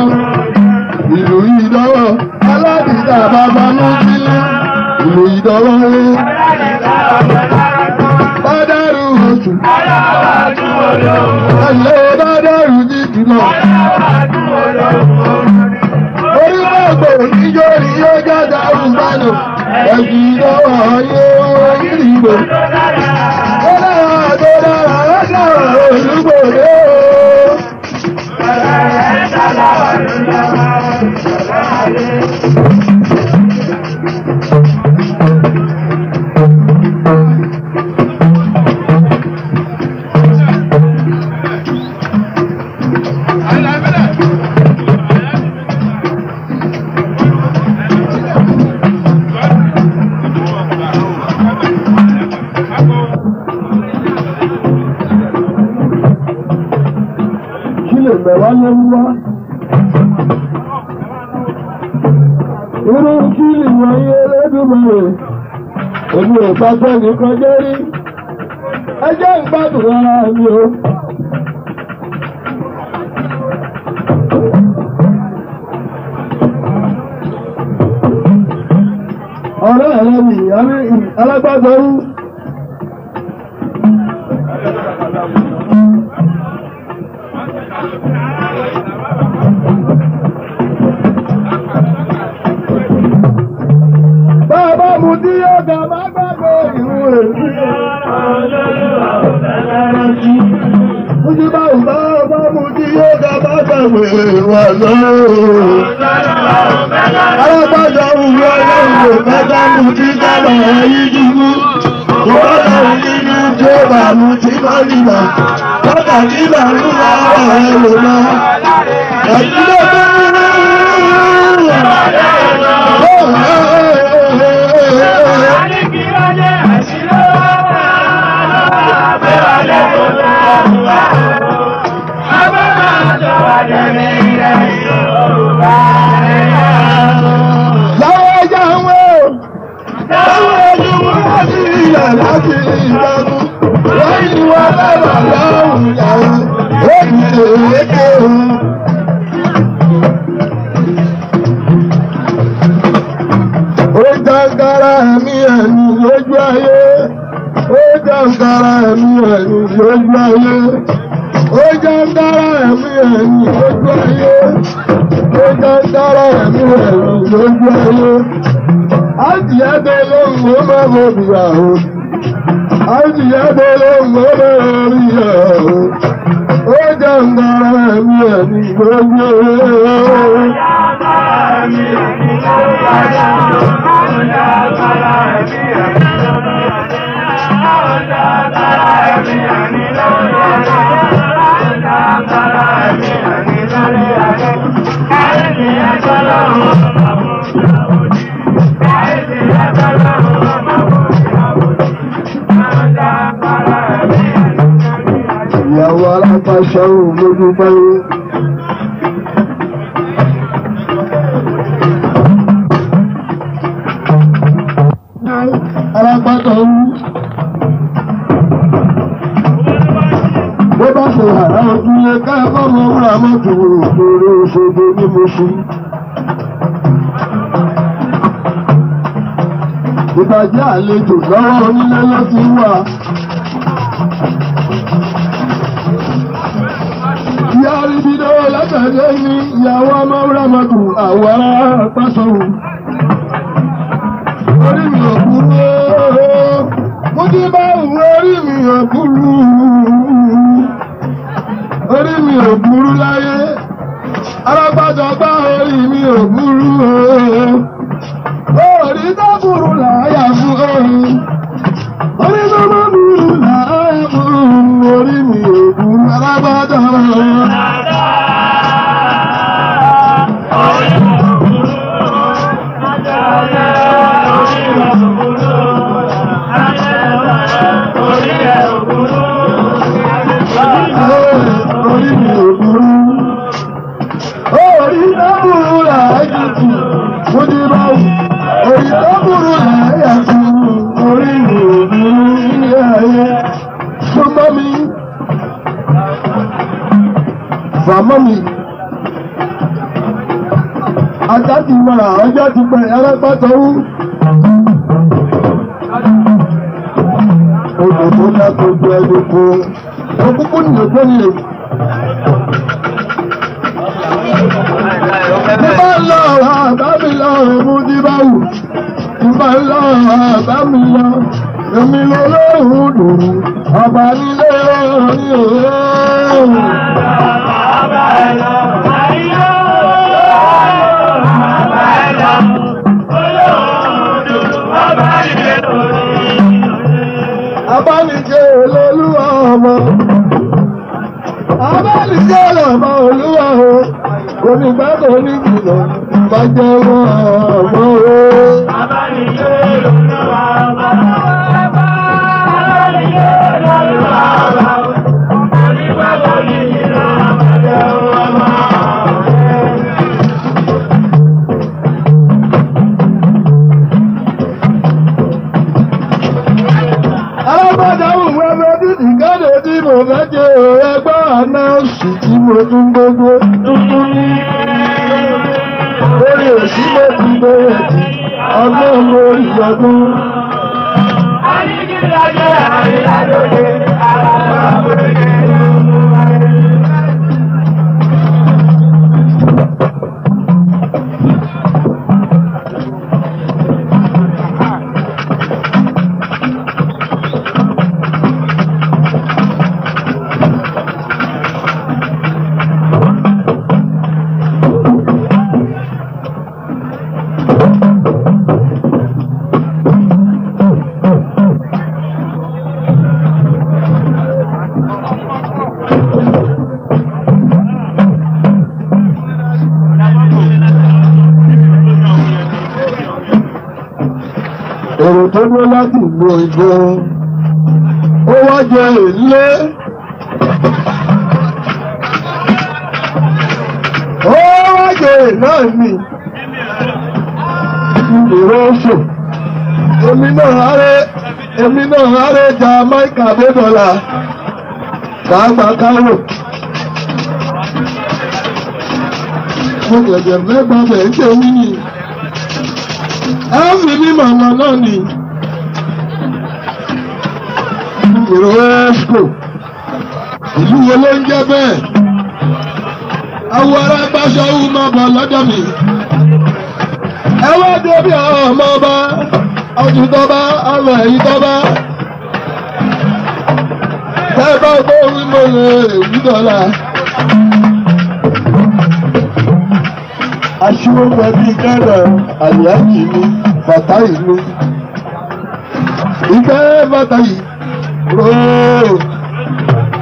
Ìlú ìdánwò aládìsá bàbá mú sílé. Ìlú ìdánwò bá dárú oṣù. Ẹ̀lẹ́ bá dárú jíjù náà. Orí bàgbò níjó ni yóò jáde àrùbánù. Ẹ̀jì ìdánwò yóò yìnbó. Ó dára tó dára ó dára olúgbòde o. Kí lè bẹ̀ wá lórí wá? Irú kí lè wọ̀nyí Elédùmarè? Èmi ò bá tẹ́lẹ̀ kọjá rí. Ẹ jẹ́ ìgbádùn ara mi o. Ọ̀rẹ́ rẹ̀ mi, alágbàgbọ́rú. Bàbá mu tí yóò ga má gbàgbé ìrú rẹ̀. Mújí bá wù bá bá mu tí yóò ga má gbàgbé ìwà lọ́wọ́. Alágbàjọ wù ọlọ́run kò mẹ́ta mu tí sábà yí dúró. Ìwọ́lọ́run nínú tí ó bá mu tí má nìbà. Bàbá tí màá ń wá ọ̀rẹ́ lò mọ́. Ẹ̀jú ló bá Láwọn ẹja ń wé o, láwọn ẹjú wọ́n sí ilẹ̀ láti ìdágún, lẹ́yìn wọn lẹ́bàá lọ́rùn yàrá, ó ti èké o. Ó jàǹkàrà ẹ̀mí ẹ̀mí lójú ayé, ó jàǹkàrà ẹ̀mí ẹ̀mí lójú ayé, ó jàǹkàrà ẹ̀mí ẹ̀mí lójú ayé. jẹ́ dára ẹ̀mí rẹ̀ lójú ayé. Àjìyáde lóhùn ó máa mọ bìyà o. Àjìyáde lóhùn ó máa rí ẹ̀ o. Ó jẹ́ dára ẹ̀mí rẹ̀ lójú ayé. Ìyàwó alápàṣẹ òun lójú báyìí. Alápàtà ń bó bá ṣe àrá ojú yẹ ká fọ́mọ wúrà mọ́tò òṣèré Òṣogbo ní Mùṣín. Ìbàjẹ́ àlejò lọ́wọ́ onílé ló ti wà. Ìyá Ríbidó látàdé ní ìyàwó ọmọ wúrà mọ́tò àwọn ará pásọ̀rù. Orí mi ò burú ooo, mo ti bá òun orí mi ò burú. Orí mi ò burú láyé, alágbájọ gbá orí mi ò burú ooo. Orí tó burú láyà fún orin, orí tó má burú láyà fún orí mi ò burú alágbájọ. Orí mi ò burú. Orí tó burú láyà fún mo ti bá wù. Orí tó burú láyà fún orí mi ò burú ní ayé. Súnmọ́ mi. Fàmọ́ mi. Ajá ti mọ̀ra, ọjọ́ ti pẹ̀, alápàtọ́wú. Odò tó dá gbogbo ẹni kó. Òkúkú nìyẹn tó nílé. Bí bá ń lọ àbá mi lọ, èmú ní bá wù. Bí bá ń lọ àbá mi lọ, èmi lọ lóhùn dùrù. Ọba nílé orí òun. Abánijẹ́ olólùwà ọmọ. Abánijẹ́ ọmọ olúwa o. Onígbàgbọ́ onígbìlọ̀ bá jẹ́ wọn ọmọ o. Alábàdà òun ẹgbẹ́ títì káde tí mo fẹ́ jẹ ẹgbẹ́ ànáùsì tí mo tún gbogbo tuntun ní. Orí òsì mo ti bẹ̀rẹ̀ tí ọgbọ́n lórí ọgbọ́n. Èrò tó dúró láti ìlú òyìnbó ó wá jẹ èlé. Ó wá jẹ náà ni èrò oṣù. Èmi náà háré Jamaica bódọ́là pàápàá Cairo. Mo gẹ̀gẹ̀ mẹ́gbàá bẹ̀ ń ṣe mí ni. Ẹ fi ní màmá náà ni. Èrò Ẹ́sìkò. Ìlú wo ló ń jẹ́ bẹ́ẹ̀? Àwọn ará gbàṣọ wù máa bọ̀ lọ́dọ̀ mi. Ẹ wá débi àwọn ọmọ ọba, ọdún tọ́ba, ọmọ ẹ̀yìn tọ́ba. Tẹ́ bá gbọ́ orí mo lè wí dọ́là. Aṣíwó pẹ̀lú kẹ́rẹ̀ àlìyájì mi, bàtà ìlú. Ìfẹ́ bàtà yìí,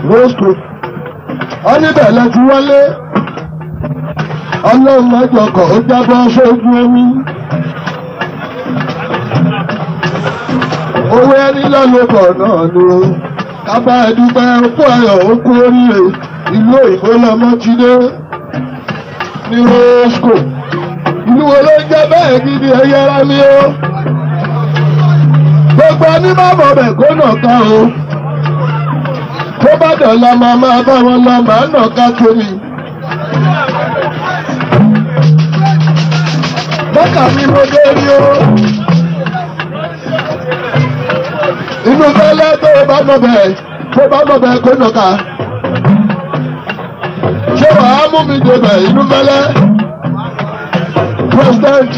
róòsù. Ọ́níbẹ̀ lẹ ti wọlé. Ọlọ́run mọ́jọkọ̀ ó jábọ́ sójú omi. Owó ẹni lọ́lọ́bọ̀ náà ni ó. Kábà ẹ̀dúpẹ́ kó ayọ̀ ó kú oríire. Ìlú òyìnbó lọmọ ti dé ní Rosco. Ìlú wo ló ń jẹ́ bẹ́ẹ̀ gidi ẹyẹ ara mi o? Gbogbo ẹni má bọ̀ bẹ̀ kó nà ká o. Tó bá dọ̀la máa máa bá wọn lọ màá nà ká torí. Bọ́kà mi mo dé rí o. Inú fẹ́lẹ́ tó bá mọ̀ bẹ́ẹ̀ tó bá mọ̀ bẹ́ẹ̀ kó nà ká. Ṣé wàá mú mi débẹ̀ inú fẹ́lẹ́? President,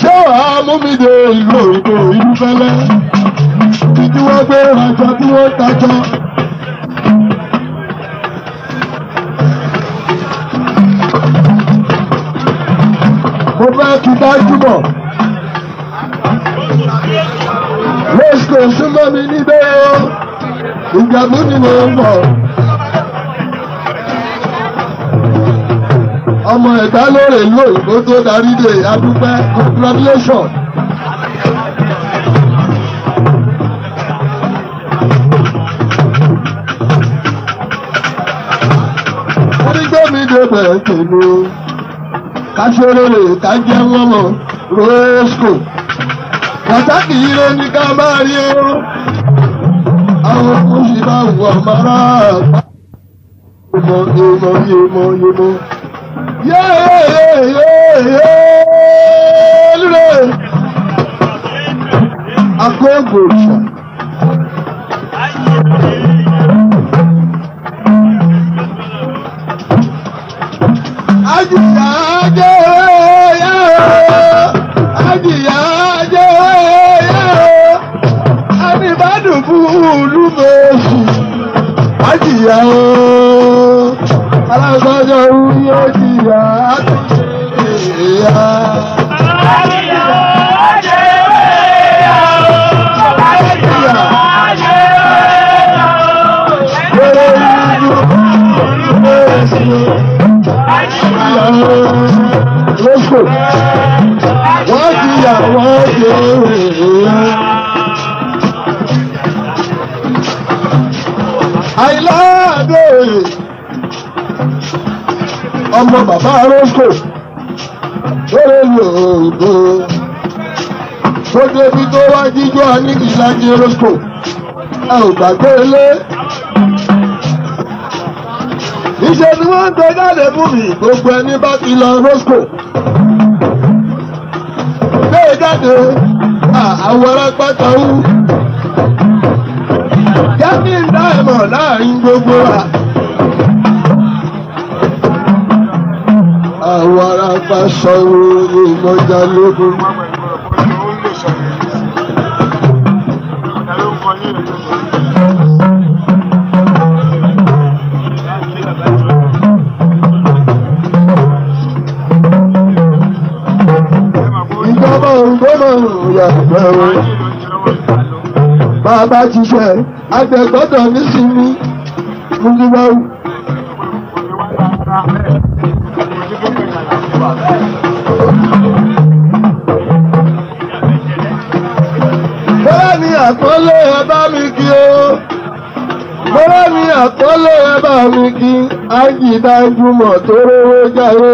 ṣé wàá mú mi dé ìlú òyìnbó inú fẹ́lẹ́? Títí wọ́n gbé aṣọ tí wọ́n tajọ. Mo fẹ́ kí dájúmọ̀. Roscoe súnmọ́ mi níbẹ̀ o. Ìjàmbá ni mo ń bọ̀. Ọmọ ẹ̀dá lóore ìlú òyìnbó tó darí dé adúpẹ́ congratulation. Onígbé mi débẹ̀ tèmi ká ṣe rere ká jẹ́ wọ́n mọ̀ Roscoe. Pàtàkì ire ní ká máa rí o. Àwọn oṣù bá wù ọmọ ará àgbà. Yemo yemo yemo yemo. Yéyéyéyé lúre. Akógo òrìṣà. Ajiya jẹ́ yá o. Ajiya jẹ́ yá o. Anibádùn fún olúmọ̀ọ́sù. Ajiya o. Alágbájọ yóò jìyà àtúnṣe ìyá. Lọ́sọ̀ wọ́n jìyà wọ́n jẹ́ ìyá. Àìláàdé ọmọ bàbá Roscoe lórí lòdò tó débi tó wá jíjó aníkìlájẹ Roscoe ẹ ò gbàgbé ilé. Ìṣe ni wọ́n ń gbé jáde fún mi gbogbo ẹni bá ti lọ Roscoe. Gbé jáde àwọn arápáta wú. Jẹ́ kí n dá ẹ̀mọ̀ láàrin gbogbo wa. Àwọn arápá sọ̀rọ̀ ìmọ̀jà lógún. Ìjọba òǹgbọ́n yàgbẹ́ o. Bàbá ṣiṣẹ́ àgbẹ̀gbọ́dọ̀ nísìnyí múlíwáwù. Bọ́lá ni àpọ́nlé ẹ bá mi kí o. Bọ́lá ni àpọ́nlé ẹ bá mi kí. Ájìdájúmọ̀ tó rówó jáwé.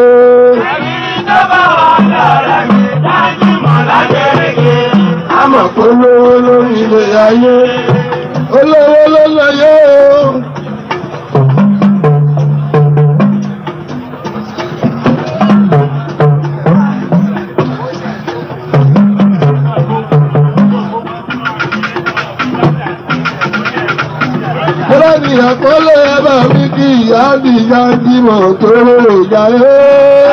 Àmọ̀ pé olówó lórí ilé ayé. Olówó ló láyé o. Bọ́lá ni àpọ́nlé. Àkọlé ẹ̀bà mi kí ìyá mi yá bí mo tó lè jayé.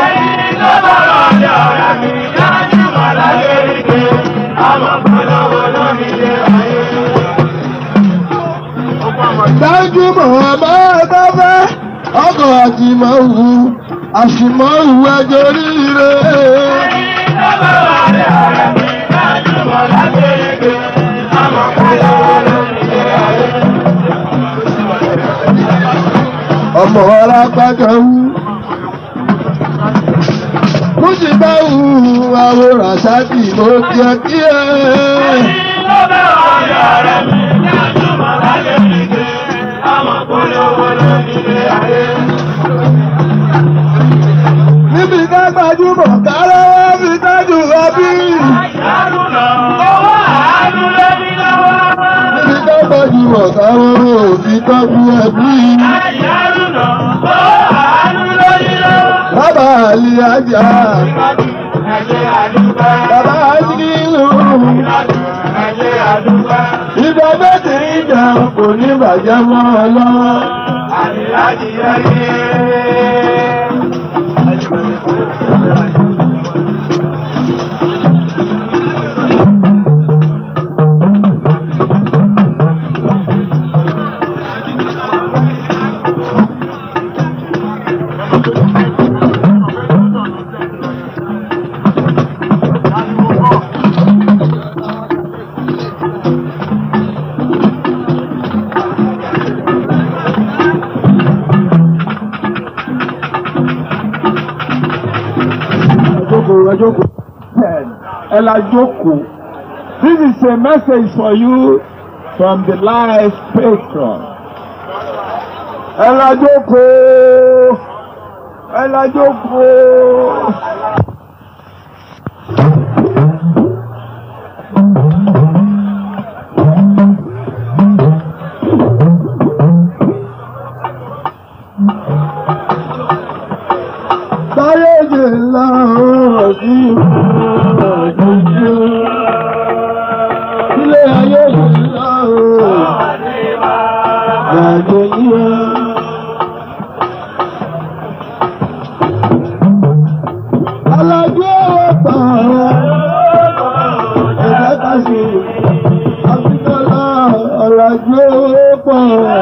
Ẹni tó bá rọ̀lẹ́ ọ̀rẹ́ mi dájú mọ̀ láyé ríge, àmọ́ polówó lórí ilé ayé. Dájú mọ̀ ọmọ ẹgbẹ́ fẹ́, ọkọ̀ àtìmọ̀ wù, àṣìmọ̀ wù ẹjọ́ ríire. Ẹni tó bá rọ̀lẹ́ ọ̀rẹ́ mi dájú mọ̀ láyé ríge, àmọ́ polówó lórí ilé ayé. Ọmọ alágbájọ wú. Mo sì bá wù àwòrán sáàtì mo jẹ kí ẹ. Ẹni tó bá rọ̀lẹ́ ọ̀rẹ́ mi dájú mọ̀ láyé ríge, àmọ́ polówó lórí ilé ayé. Níbi ká gbajúmọ̀ kárọ́wọ́ fi tájú wá bí. Àrùnà owó àánú lórí lọ́wọ́. Níbi ká gbajúmọ̀ kárọ́wọ́ fi tọ́jú ẹbí. Àrùnà owó àánú lórí lọ́wọ́. Bàbá àlè ajá, Ẹ̀jẹ̀ àdúgbò. bàbá àdìgílù. Ẹ̀jẹ̀ àdúgbò. Ìgbà méjì ìjà kò ní bàjẹ́ mọ́ ọ lọ́wọ́. Àdìlájì ayé. Ẹ jókòó. Ẹ la jókòó. This is a message for you from the life patron. Ẹ la jókòó. Ẹ la jókòó. Báyọ̀dé ńlá ọ̀rọ̀ sí ìrọ̀jú. Ilé ayé ńlá ọ̀rọ̀ gbàgbé yíyá. Alájú ọ̀rọ̀ pààrọ̀ ẹ̀dá kàṣe. Akíntọ́lá ọ̀làjú ọ̀rọ̀ pààrọ̀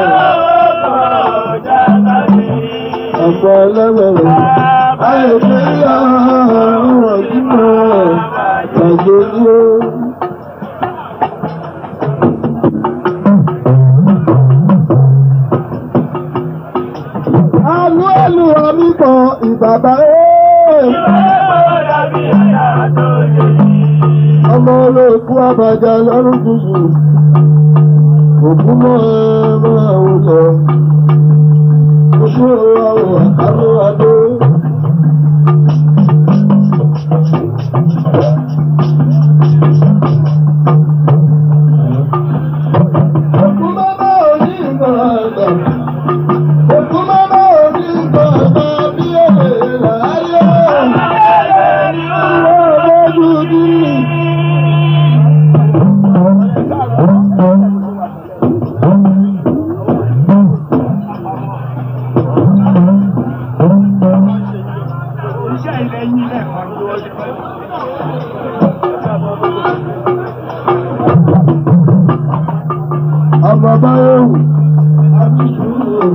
ọ̀pọ̀ ẹlẹ́wẹ̀rẹ̀. Ayọ̀dé ńlá ọ̀rọ̀ jímọ̀ gbàgbé yíyá. Àlú ẹ̀lú àmì kan ìbàbá ẹ̀. Ọmọ olóòkú àbàjá lọ́rùn tuntun. Òkú mọ́ ẹ máa wò lọ. Oṣù àwọn àkàlù adó. Òkú mọ́mọ́ òní ìgbọ̀n àgbà. Òkú mọ́mọ́ òní ìgbọ̀n àgbà bí èlé láyé. Ìwọ ọmọdún ní. Ọmọ báyọ̀wò, àbísùúrù.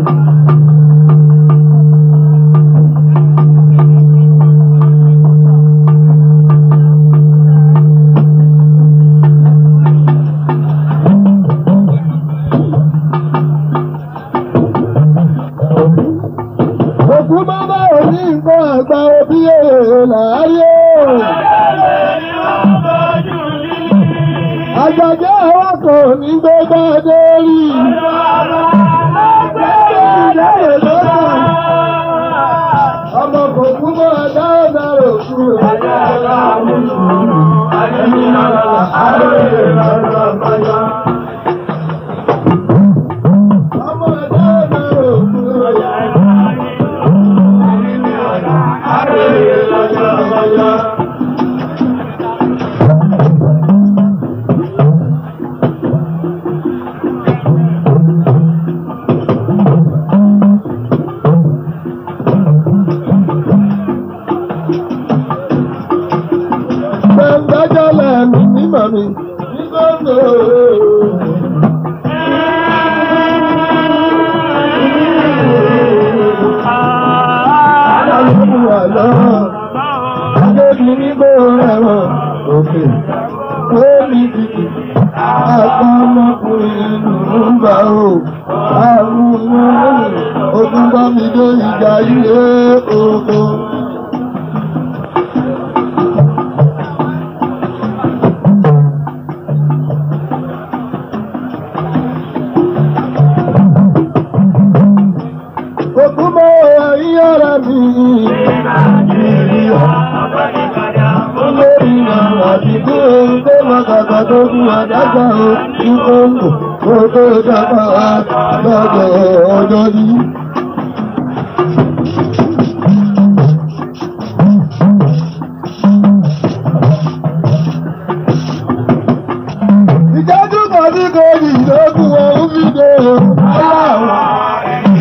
Òkú bàbá òní nǹkan àgbà òbí èrè láyé. Àjàjẹ́ àwọn kò ní gbégbá dórí. Ọmọ kò kú mọ́ ẹ̀dá ọ̀dà òkú. Ọmọ ẹ̀dá ọ̀dà òkú. Ọjọ́ lẹ́nu mímọ̀ mi ní gbogbo. Òkè lórí títì, àpamọ́kùnrin ń bá o, àrùn mọ́rin, ogun bá mi dé ìjà ilé oko. Òkú mọ́ ẹ̀yìn ọ̀rẹ́ mi. Nàìjíríà. Lórí àdìgbò tó máa kàkà tó kú àdágbà ó ní kóńgò kó tó dábà lọ́jọ́ ọjọ́ yìí. Ìjájú kan sí kejì lókun ọ̀hún fi dé o. Aláwọ̀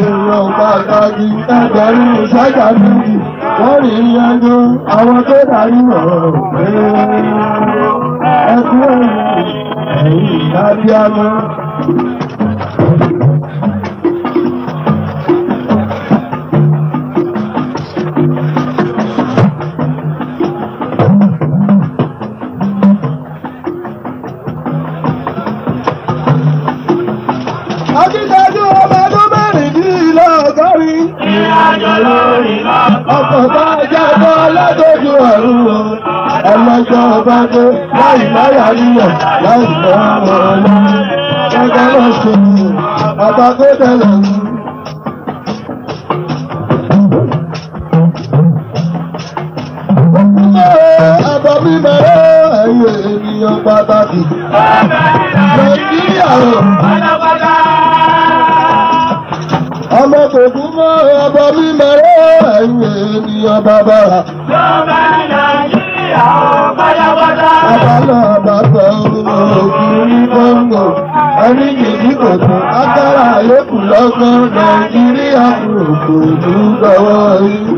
èrò pàtàkì ẹgbẹ̀rún ṣájà méjì wọ́n rí ìrìnàjò àwọn tó darí ọ̀rọ̀ pé ẹkú ẹ̀yìn ìdábíámọ́. Akíkanjú ọmọ ọdún mẹ́rìndínlọ́gọ́rin. Ìrìnàjò lórí lọ́kọ̀. Ọkọ̀ bá jábọ́ látọjú ọ̀run o. Ọlọ́jọ́ bá dé láì máyà níyàn láì mọ́ ọ̀la. Gẹ́gẹ́ lọ ṣe bàbá tó tẹ̀lé mi. Òkú mọ́ àbọ̀ mímọ́ ẹ̀yẹ ènìyàn pàtàkì. Nàìjíríà o. Ọmọ kò kú mọ́ ọbọ̀ mímọ́ ẹ̀yìn ènìyàn bàbá. Bàbá náà bàbá òkú ní Kọ́ńgò. Ẹni yìí kò tún agbára yòókù lọ́gbọ́n Nàìjíríà kò ní lọ́wọ́ yìí.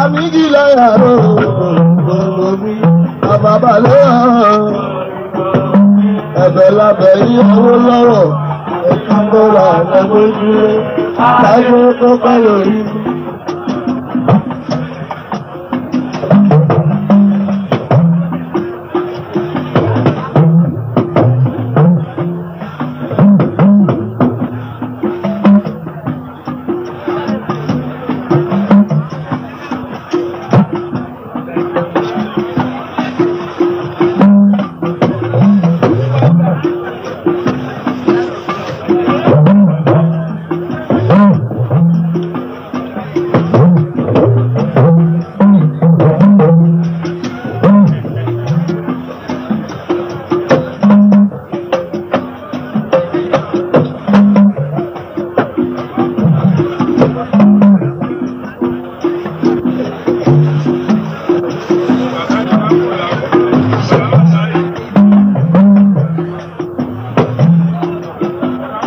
Àmì gíga yàrá òkú mi, àbàbà lọ́wọ́. Ẹ̀bẹ̀ lábẹ́ yí owó lọ́rọ̀, ẹ̀ka tó ra ẹgbẹ́ dúró, láyé tó pẹ́ lórí.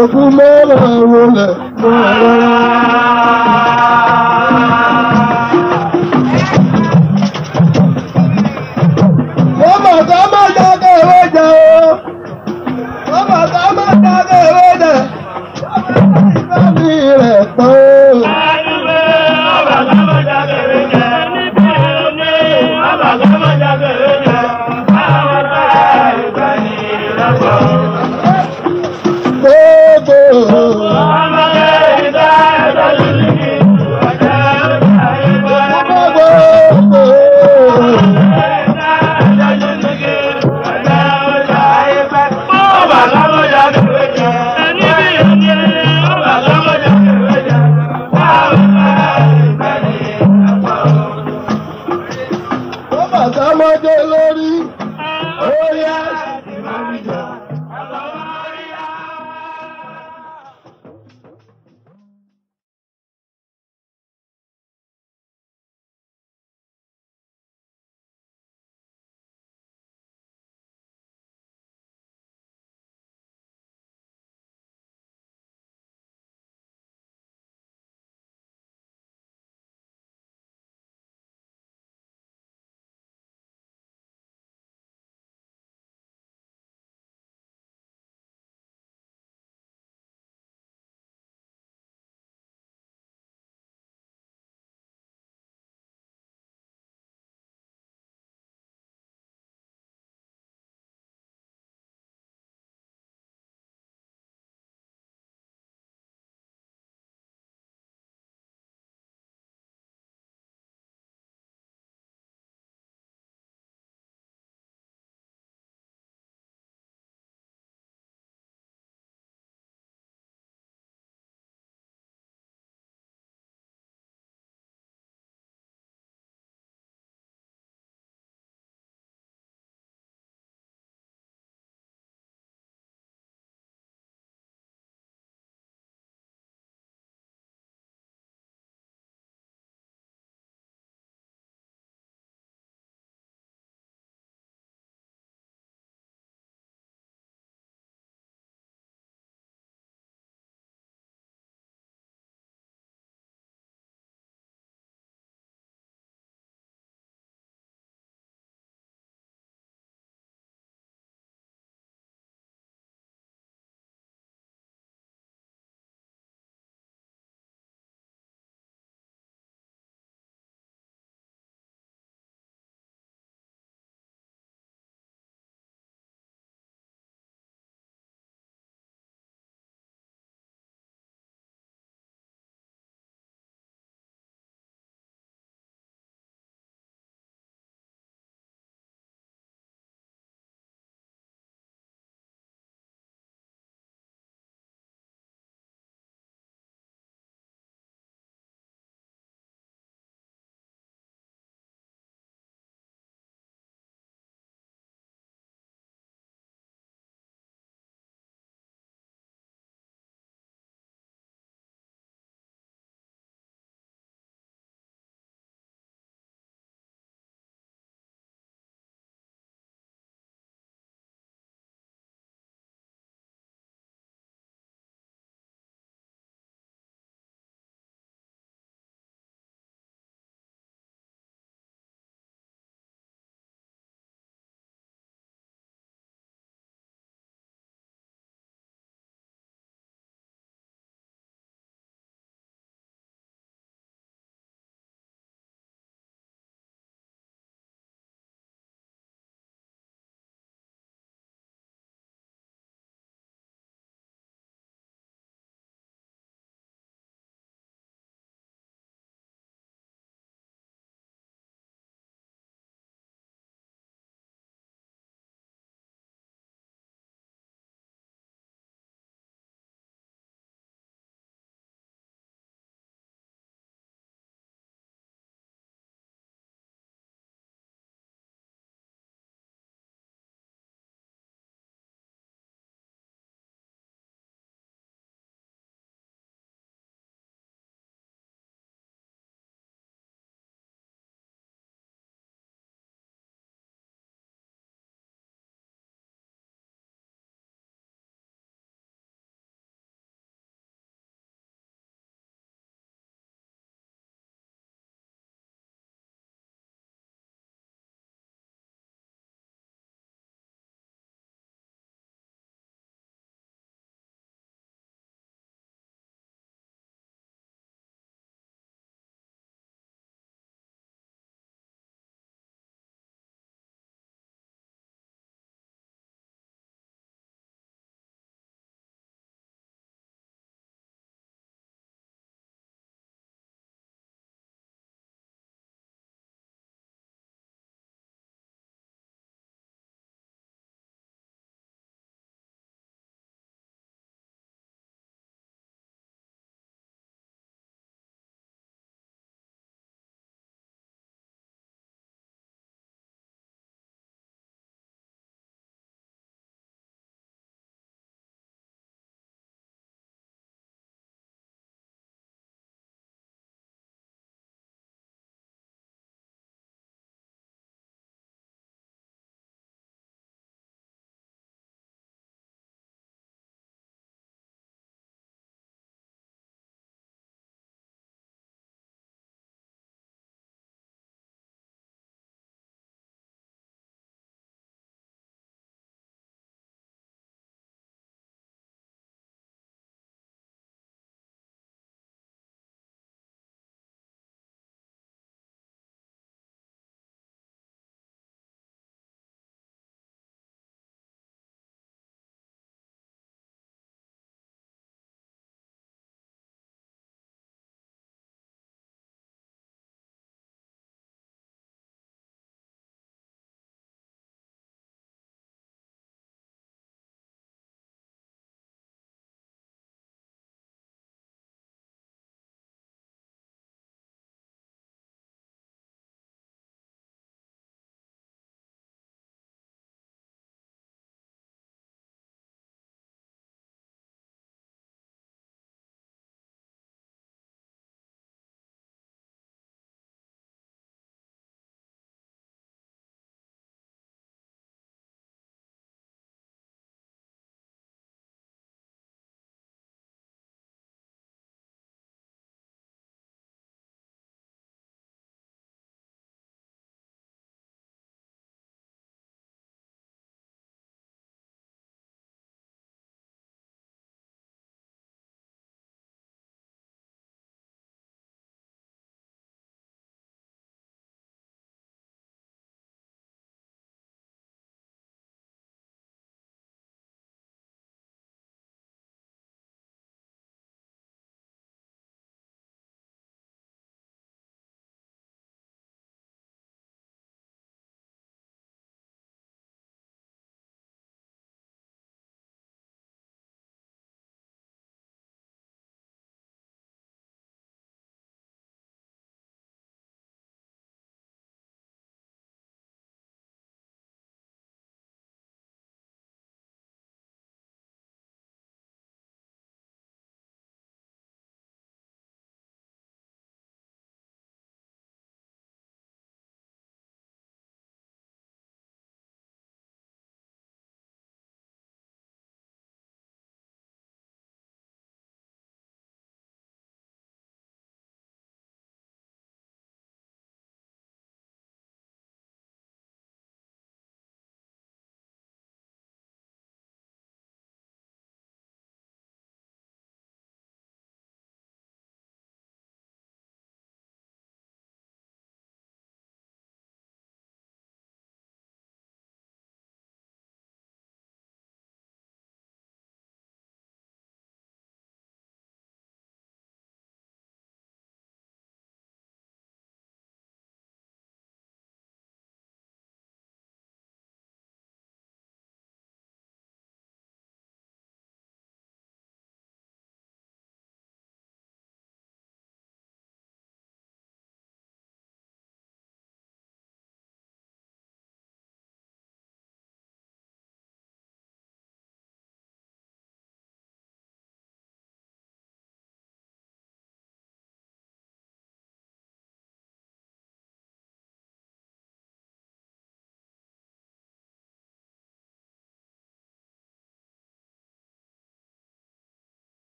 Òkú mẹ́rẹ̀ wọlé mọ́rọ̀. Wọ́n mọ̀ ká má dákẹ́ ìwé jẹ o. Wọ́n mọ̀ ká má dákẹ́ ìwé jẹ. Wọ́n mọ̀ ká mi rẹ̀ pọ̀ o. Gbogbo. Gbogbo. Wọ́n mọ̀ ká má dé lórí